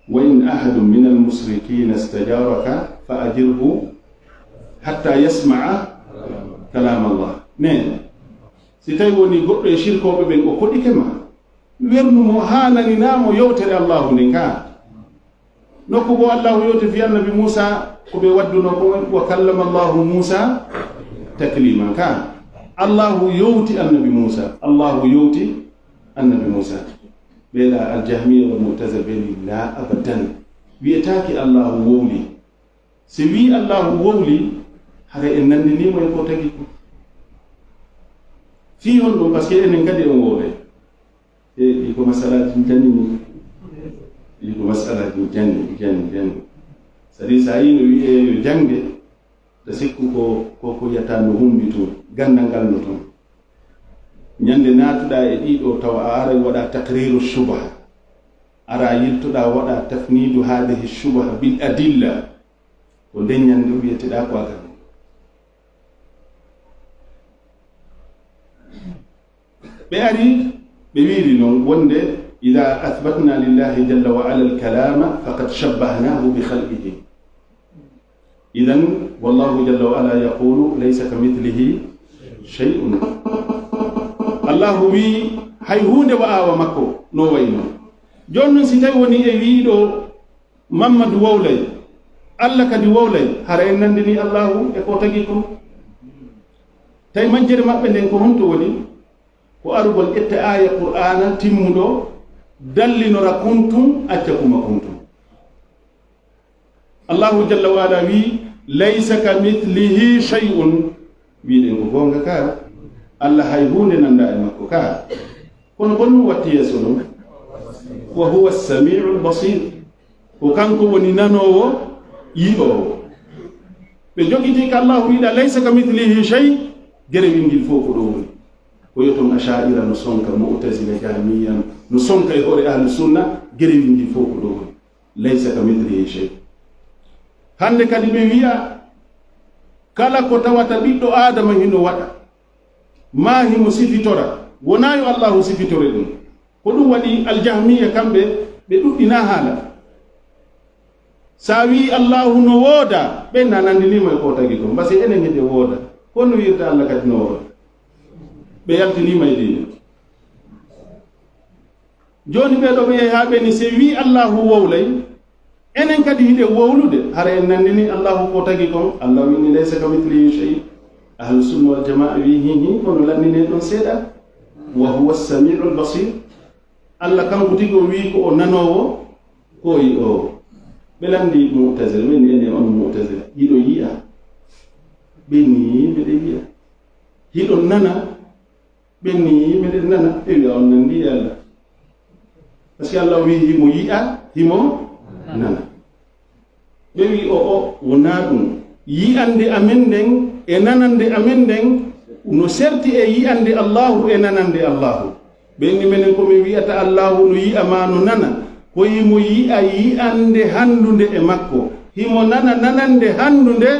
وإن أحد من المشركين استجارك فأجره حتى يسمع كلام الله. Ne, si tawi woni goɗɗo e shirkooɓe ɓen o koɗike ma, wernu mo haa naninaa mo yewtere Allahu nden ka. Nokku goo Allahu yewti fii Annabi Muusa, ko ɓe wadduno ko, وكلم الله موسى تكليما ka. Allahu yewti Annabi Muusa, Allahu yewti Annabi Muusa. Ɓeeɗa Aljahmiya wal Mu'tazila ɓe ni, la abadan. Wi'etaake Allahu wowli. Si wi'i Allahu wowli, haray en nanndinii mo e ko tagi ko. Fii honɗum? Parce que enen kadi en wowlay. E, ɗi ko masalaaji janni ni. Ɗi ko masalaaji janni, janni, janni. C'est-à-dire, si a yii no wi'ee yo jannge, ta sikku ko, ko, ko yiyata no humbi tun, ganndal ngal no tun. Ñande naatuɗaa e ɗiɗo tawa a aray waɗa taqriru shubha. Ara yiltoɗaa waɗa tafnidu hadihi shubha bil adilla. Ko nden ñande wi'eteɗaa ko a ganni. Ɓe ari, ɓe wiiri non wonde, إذا أثبتنا لله جل وعلا الكلام فقد شبهناه بخلقه. إذن والله جل وعلا يقول: ليس كمثله شيء. Allahu wi'i hay huunde wa'aa wa makko no wayi non. Jooni non si tawi woni e wi'i ɗo Mammadu wowlay, Alla kadi wowlay, hara en nanndinii Allahu e ko tagi kon. Tawi majjere maɓɓe nden ko honto woni? Ko arugol ƴetta aaya Qur'aana timmuɗo, dallinora kuntum, acca kuma kuntum. Allahu jalla wa ala wi'i, "Laysa kamithlihi shay'un." Wi'ɗen ko goonga ka, Alla hay huunde nanndaa e makko ka. Kono ko ɗum watti yeeso ɗum? "Wa huwa as-sami'ul basir." Ko kanko woni nanoowo, yi'oowo. Ɓe jogiti ka Allahu wi'ɗa, "Laysa kamithlihi shay'", gerewingil fof ko ɗo woni. Ko yo ton Asha'ira no sonka, Mu'tazila, Jahmiya no sonka e hoore Ahlu Sunna, gerewingil fof ko ɗo woni. "Laysa kamithlihi shay'." Hannde kadi ɓe wi'a, kala ko tawata ɓiɗɗo Aadama hino waɗa, maa himo sifitora, wonaa yo Allahu sifitore ɗum. Ko ɗum waɗi Aljahmiya kamɓe ɓe ɗuɗɗinaa haala. Sa wi'i Allahu no wooda, ɓen na nanndinii ma e ko tagi kon. Mbasi enen hiɗen wooda. Kono wi'irta Alla kadi no wooda. Ɓe yaltinii ma e diine. Jooni ɓee ɗoo ɓe yehi haa ɓe ni, si wi'i Allahu wowlay, enen kadi hiɗen wowlude, hara en nanndinii Allahu ko tagi kon. Alla wi'i ni, "Laysa kamithlihi shay'." Ahlu Sunna wal Jamaa wi'i, "Hi, hi, kono lanndinee ɗon seeɗa. Wa huwa as-sami'ul basir." Alla kanko tigi o wi'i ko o nanoowo, ko o yi'oowo. Ɓe lanndi Mu'tazila, ɓe ni, "Enen on Mu'tazila, hiɗo yi'a?" Ɓe ni, "Miɗo yi'a." "Hiɗo nana?" Ɓen ni, "Miɗen nana." Ɓe wi'a, "On nanndi e Alla?" Parce que Alla wi'i himo yi'a, himo nana. Ɓe wi'i, "O, o, wonaa ɗum. Yi'ande amen nden e nanande amen nden no serti e yi'ande Allahu e nanande Allahu." Ɓen ni, "Menen ko min wi'ata Allahu no yi'a maa no nana, ko himo yi'a yi'ande hanndunde e makko, himo nana nanande hanndunde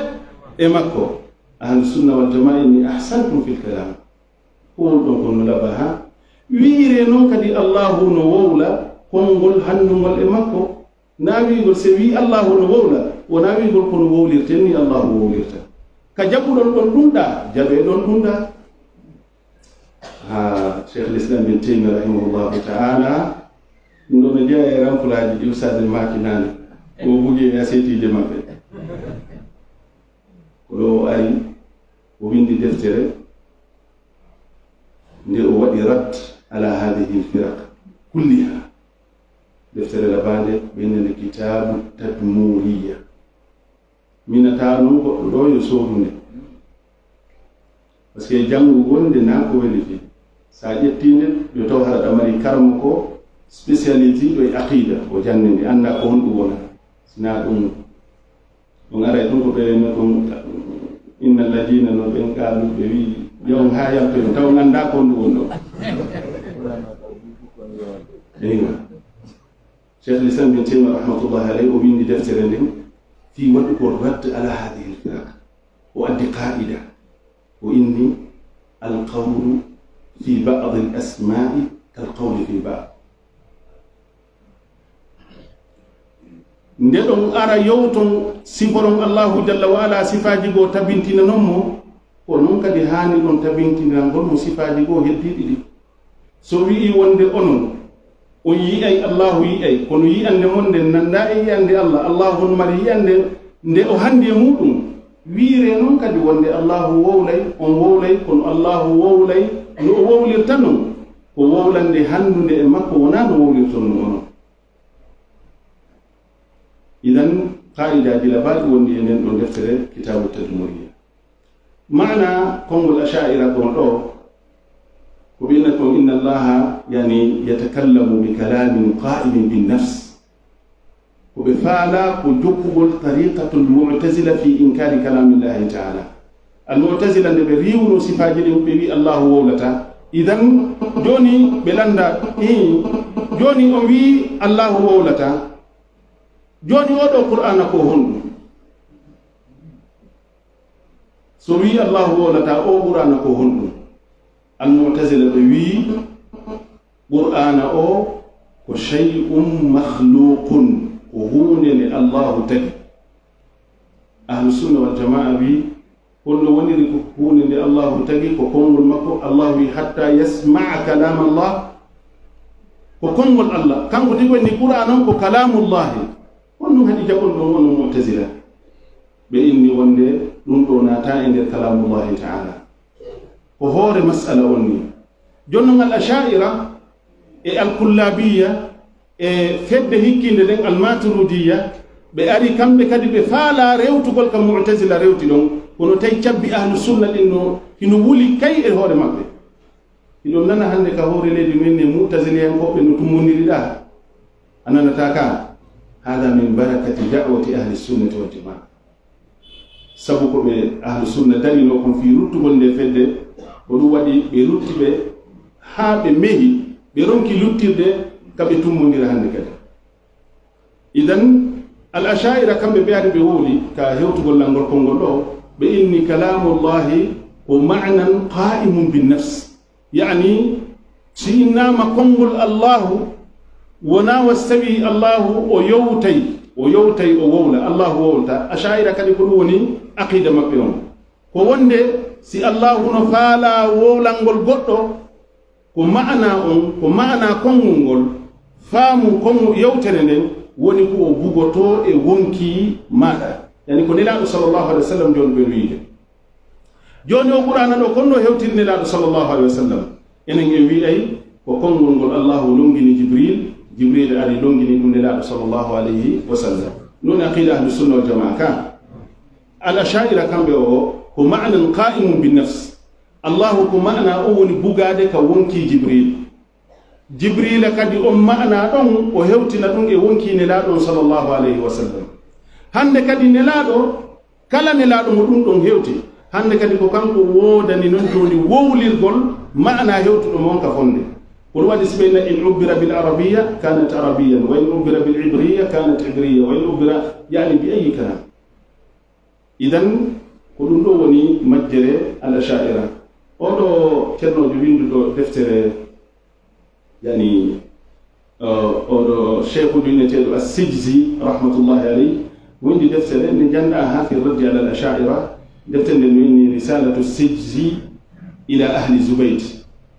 e makko." Ahlu Sunna wal Jamaa inni, "Ahsantum fil kalam." Ko won ɗon kon no laba ha wi'ire non kadi Allahu no wowla konngol hanndungol e makko. Na wi'ugol se wi'i Allahu no wowla, wona wi'ugol kono wowlirten ni Allahu wowlirta. Ka jaɓuɗon ɗon ɗum ɗa, jaɓe ɗon ɗum ɗa. Ha Cheikh l'Islam bin Taymiyyah rahimahullahu ta'ala, ɗum ɗon no jeya e rampulaaji ɗi Ustaz en maaki nane. O bugi e asetije maɓɓe. Ko ɗo o ari, o windi deftere nde o waɗi rad ala hadihi lfiraq kulliha. Deftere labaande ɓe innde Kitaabu Tadmuriya. Minata noon goɗɗo ɗo yo soodu nde. Parce que janngugol nde na ko weli fi. Sa ƴetti nde, yo taw hara ɗa mari karmo ko spécialité ɗo e aqida, o jannde nde, annda ko honɗum wona. Sina ɗum, on aray ɗum ko ɓe no ɗum, inna alladina no ɓen qaalu, ɓe wi, yo on ha yaltoyon, taw on annda ko honɗum woni ɗo. Eywa. Cheikh l'Islam bin Taymiyyah rahmatullahi alayhi, o windi deftere nden, fii waɗugol radd ala hadihi lfiraq. O addi qaida. Ko inni, alqawlu fi ba'di al-asma'i kal qawli fi ba'd. Nde ɗon ara yowton siforon Allahu jalla wa ala sifaaji goo tabintinanon mo, ko non kadi haani ɗon tabintinirangol mo sifaaji goo heddiiɗi ɗin. So wi'i wonde onon, on yi'ay Allahu yi'ay, kono yi'ande mon nden nanndaa e yi'ande Allah, Allahu on mari yi'ande nde o hanndi e muuɗum. Wi'iree non kadi wonde Allahu wowlay, on wowlay, kono Allahu wowlay no o wowlirta non, ko wowlande hanndunde e makko, wonaa no wowlirton no onon. Idan, qaa'idaaji labaaɗi wondi e nden ɗon deftere, Kitaabu Tadmuriya. Maana konngol Asha'ira kon ɗo, ko ɓe innata kon, inna Allaha, yani, yatakallamu bi kalamin qa'imin bin nafs. Ko ɓe faala ko jokkugol tariqatul Mu'tazila fi inkari kalamillahi ta'ala. Al Mu'tazila nde ɓe riiwuno sifaaji ɗin, ɓe wi'i Allahu wowlata. Idan, jooni ɓe lannda, ii, jooni on wi'i Allahu wowlata. Jooni oo ɗoo Qur'aana ko honɗum? So wi'i Allahu wowlata, oo Qur'aana ko honɗum? Al Mu'tazila ɓe wi'i, Qur'aana oo ko shay'un makhluqun, ko huunde nde Allahu tagi. Ahlu Sunna wal Jamaa wi'i, honno woniri ko huunde nde Allahu tagi, ko konngol makko? Allahu wi'i, hatta yasma'a kalam Allah, ko konngol Allah. Kanko tigi woni Qur'aana on ko kalamullahi. Honɗum haɗi jaɓon ɗon, onon Mu'tazila? Ɓe inni wonde ɗum ɗoo naataa e nder kalamullahi ta'ala. Ko hoore mas'ala on ni. Jooni non Al-Asha'ira e Al-Kullabiyya e fedde hikkiinde nden Al-Maturidiyya, ɓe ari kamɓe kadi ɓe faala rewtugol ka Mu'tazila rewti ɗon, kono tawi cabbi Ahlu Sunna ɗin no hino wuli kay e hoore maɓɓe. Hiɗon nana hannde ka hoore leydi men ni Mu'taziliyankooɓe no tummondiri ɗaa. A nanataa ka? Hada min barakati da'wati Ahli Sunnati wal Jamaa. Sabu ko ɓe Ahlu Sunna darinoo kon fii ruttugol nde fedde, ko ɗum waɗi ɓe rutti ɓe haa ɓe mehi, ɓe ronki luttirde ka ɓe tummondira hannde kadi. Idan, Al Asha'ira kamɓe ɓe ari ɓe wowli ka hewtugol lanngol konngol ɗoo, ɓe inni kalamullahi ko ma'nan qa'imun bin nafs. Ya'ni, si innaama konngol Allahu, wonaa wa so tawii Allahu o yowtay, o yowtay, o wowla, Allahu wowlata. Asha'ira kadi ko ɗum woni aqida maɓɓe on. Ko wonde si Allahu no faalaa wowlangol goɗɗo, ko ma'ana on, ko ma'ana konngol ngol, faamu konngol yewtere nden woni ko o bugotoo e wonkii maaɗa. Yani ko Nelaaɗo sallallahu alaihi wasallam jooni ɓe wiide. Jooni o Qur'aana ɗoo, kon no hewtiri Nelaaɗo sallallahu alaihi wasallam. Enen en wi'ay ko konngol ngol Allahu longini Jibril, Jibril ari longini ɗum Nelaaɗo sallallahu alaihi wasallam. Ɗum woni aqida Ahlu Sunna wal Jamaa ka. Al Asha'ira kamɓe o, ko ma'nan qa'imun bin nafs. Allahu ko ma'ana o woni bugaade ka wonkii Jibril. Jibrila kadi on ma'ana ɗon o hewtina ɗum e wonkii Nelaaɗo on sallallahu alaihi wasallam. Hannde kadi Nelaaɗo, kala Nelaaɗo mo ɗum ɗon hewti, hannde kadi ko kanko woodani non jooni wowlirgol ma'ana hewtuɗo mo on ka fonde. Ko ɗum waɗi si ɓe inna, in ubbira bil arabiyya kanat arabiyyan, wa in ubbira bil ibriyya kanat ibriyya, wa in ubbira, yani, bi ayyi kalam. Idan, ko ɗum ɗoo woni majjere Al Asha'ira. Oo ɗoo ceernoojo winnduɗo deftere, yani, eh, oo ɗoo sheikhu wi'eteeɗo As-Sijzi, rahmatullahi alayh, winndi deftere nde njanndaa haa fi raddi ala Al Asha'ira, deftere nde no inni Risalatu Sijzi ila ahli Zubayd,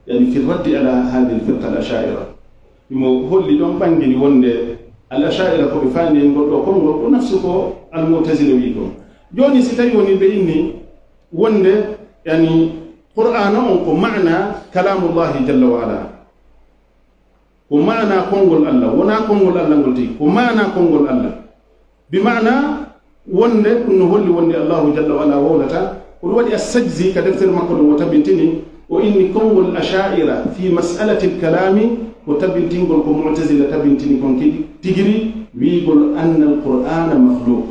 yani, fi raddi ala hadhihi al-firqa al-Asha'ira. Himo holli ɗon ɓangini wonde Al Asha'ira ko ɓe faandi e ngol ɗoo konngol ko nafsu ko Al Mu'tazila wi'i kon. Jooni si tawi woni ɓe inni wonde, yani, Qur'aana on ko ma'ana kalamullahi jalla wa ala. Ko ma'ana konngol Allah, wonaa konngol Allah ngol tigi, ko ma'ana konngol Allah. Bi ma'ana wonde, ɗum no holli wonde Allahu jalla wa ala wowlata. Ko ɗum waɗi As-Sajzi ka deftere makko ɗum o tabintini, o inni konngol Asha'ira fi mas'alatil kalami ko tabintingol ko Mu'tazila tabintini kon kidi, tigiri wi'igol anna al-Qur'ana makhluq.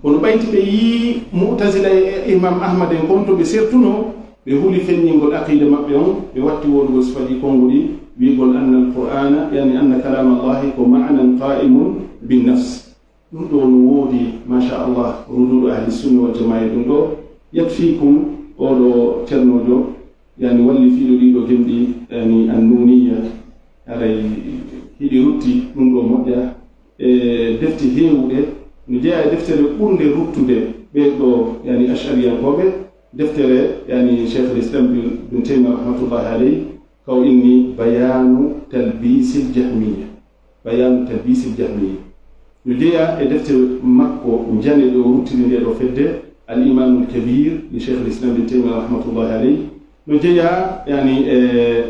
Kono ɓayti ɓe yii Mu'tazila e Imam Ahmad en kon to ɓe sertuno, ɓe huli fenñingol aqida maɓɓe on, ɓe watti wowlugol sifaji konguɗi, wi'igol anna al-Qur'ana, yani anna kalam Allahi ko ma'nan qa'imun bin nafs. Ɗum ɗo no woodi, masha Allah, ruduɗo ahli sunna wal jamaa e ɗum ɗo. Yakfikum Oɗo ceernoojo, yani, wallifiiɗo ɗiɗo gemɗi, yani, Annuniya, haray hiɗi rutti, ɗum ɗo moƴƴa. E defte heewuɗe, no jeyaa e deftere ɓurnde ruttude ɓee ɗo, yani, Ash'ariyankooɓe, deftere, yani, Cheikh al-Islam bin, bin Taymiyyah rahmatullahi alayhi, ka o inni Bayanu Talbisil Jahmiyya. Bayanu Talbisil Jahmiyya. No jeyaa e defte makko njane ɗe o ruttini nde ɗo fedde, Al Imanul Kabir li Cheikh al Islam bin Taymiyyah rahmatullahi alayhi. No jeyaa, yani, e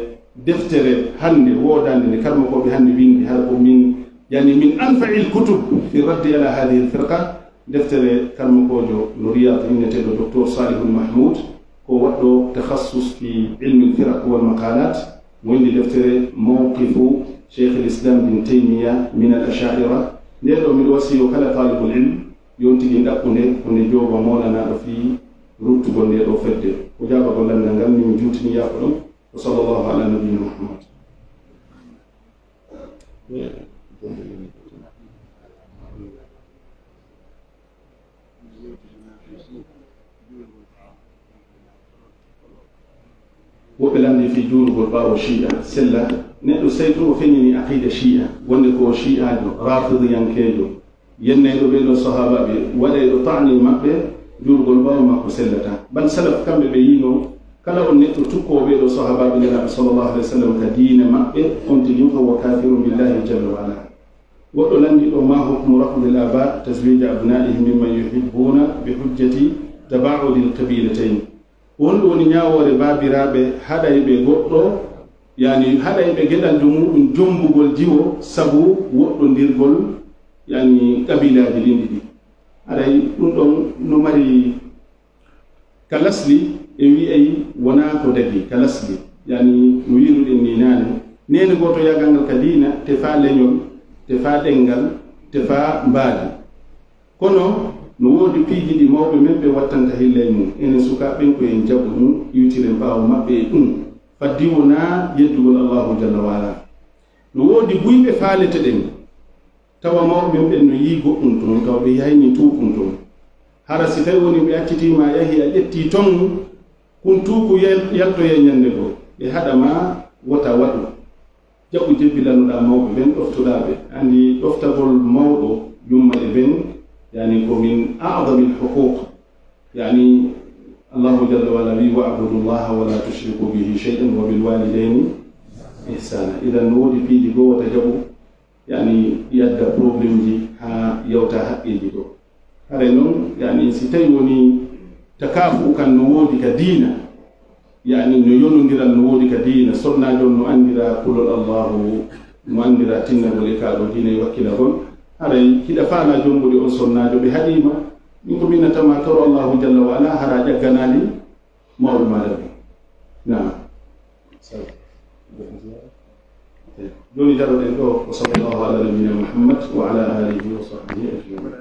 deftere hannde woodande nde karmakooɓe hannde winndi, hara ko min, yani, min anfa'il kutub fi raddi ala hadhihi al firqa. Deftere karmakoojo no Riyad inneteeɗo Docteur Salihul Mahmoud, ko waɗɗo takhassus fi ilmi al firaq wal maqalat, mo winndi deftere Mawqifu Cheikh al Islam bin Taymiyyah min al Asha'ira. Nde ɗo miɗo wasiyo kala talibul ilm, yo on tigi ɗaɓɓu nde, ko nde jooba mawlanaaɗo fii ruttugol nde ɗo fedde. Ko jaabagol lanndal ngal, min juutini yaafo ɗon. Wa sallallahu ala nabiyyina Muhammad. Woɓɓe lanndi fii juulugol ɓaawo Shi'a sella. Neɗɗo sey tun o feññini aqiida Shi'a, wonde ko Shi'aajo, Rafidiyankeejo, yennayɗo ɓee ɗoo sahaabaaɓe, waɗayɗo ta'ni maɓɓe, juulugol ɓaawo makko sellataa. Bal salaf kamɓe ɓe yiino, kala on neɗɗo tukkoowo ɓee ɗoo sahaabaaɓe Nelaaɗo sallallahu alayhi wa sallam ka diina maɓɓe, on tigi on ko wa kafirun billahi jalla wa ala. Goɗɗo lanndi ɗo, ma hukmu rafdil aba tazwija abnaihim mimman yuhibbuna bi hujjati tabaudil qabilatayn? Won ɗo woni ñaawoore baabiraaɓe haɗayɓe goɗɗo, yani haɗayɓe geɗaljo muɗum jombugol jiwo sabu woɗɗondirgol, yani, qabiilaaji ɗin ɗiɗi. Haray ɗum ɗon no mari ka lasli, e wi'ay wonaa ko dagi ka lasli, yani no wiiruɗen ni naane. Neene gooto yagal ngal ka diina, tefaa leñol, tefaa ɗenngal, tefaa mbaadi. Kono no woodi piiji ɗi mawɓe men ɓe wattanta hillay mum. Enen sukaaɓe ɓen ko en jaɓu ɗum, iwtiren ɓaawo maɓɓe e ɗum. Faddi wonaa yeddugol Allahu jalla wa ala. No woodi buy ɓe faalete ɗen. Tawa mawɓe men ɓen no yi'i goɗɗum ton, tawa ɓe yahayni tuukum ton. Hara si tawi woni ɓe accitii ma yahi a ƴettii ton, kun tuuku yal-, yaltoyay ñannde goo. Ɓe haɗa ma wota waɗu. Jaɓu jebbilanoɗaa mawɓe ɓen, ɗoftoɗaa ɓe. Anndi ɗoftagol mawɗo yumma e ben, yani ko min a'zamil huquq. Yani Allahu jalla wa ala wi, "Wa'budu llaha wa la tushriku bihi shay'an wa bil walidayni ihsana." Idan no woodi piiji goo wota jaɓu, yani, yadda problemji haa yawta haqqeeji goo. Haray non, yani, si tawi woni takaafu kan no woodi ka diina, yani, no yonondiral no woodi ka diina, sonnaajo on no anndira kulol Allahu, no anndira tinnagol e kaaɗo diina e wakkilagol. Haray hiɗa faalaa jombude on sonnaajo, ɓe haɗii ma, min ko minnata ma toro Allahu jalla wa ala, hara ƴagganaali mawɓe maaɗa ɓe. Naam. Jooni daroɗen ɗo, wa sallallahu ala nabiyyina Muhammad wa ala alihi wa sahbihi ajmain.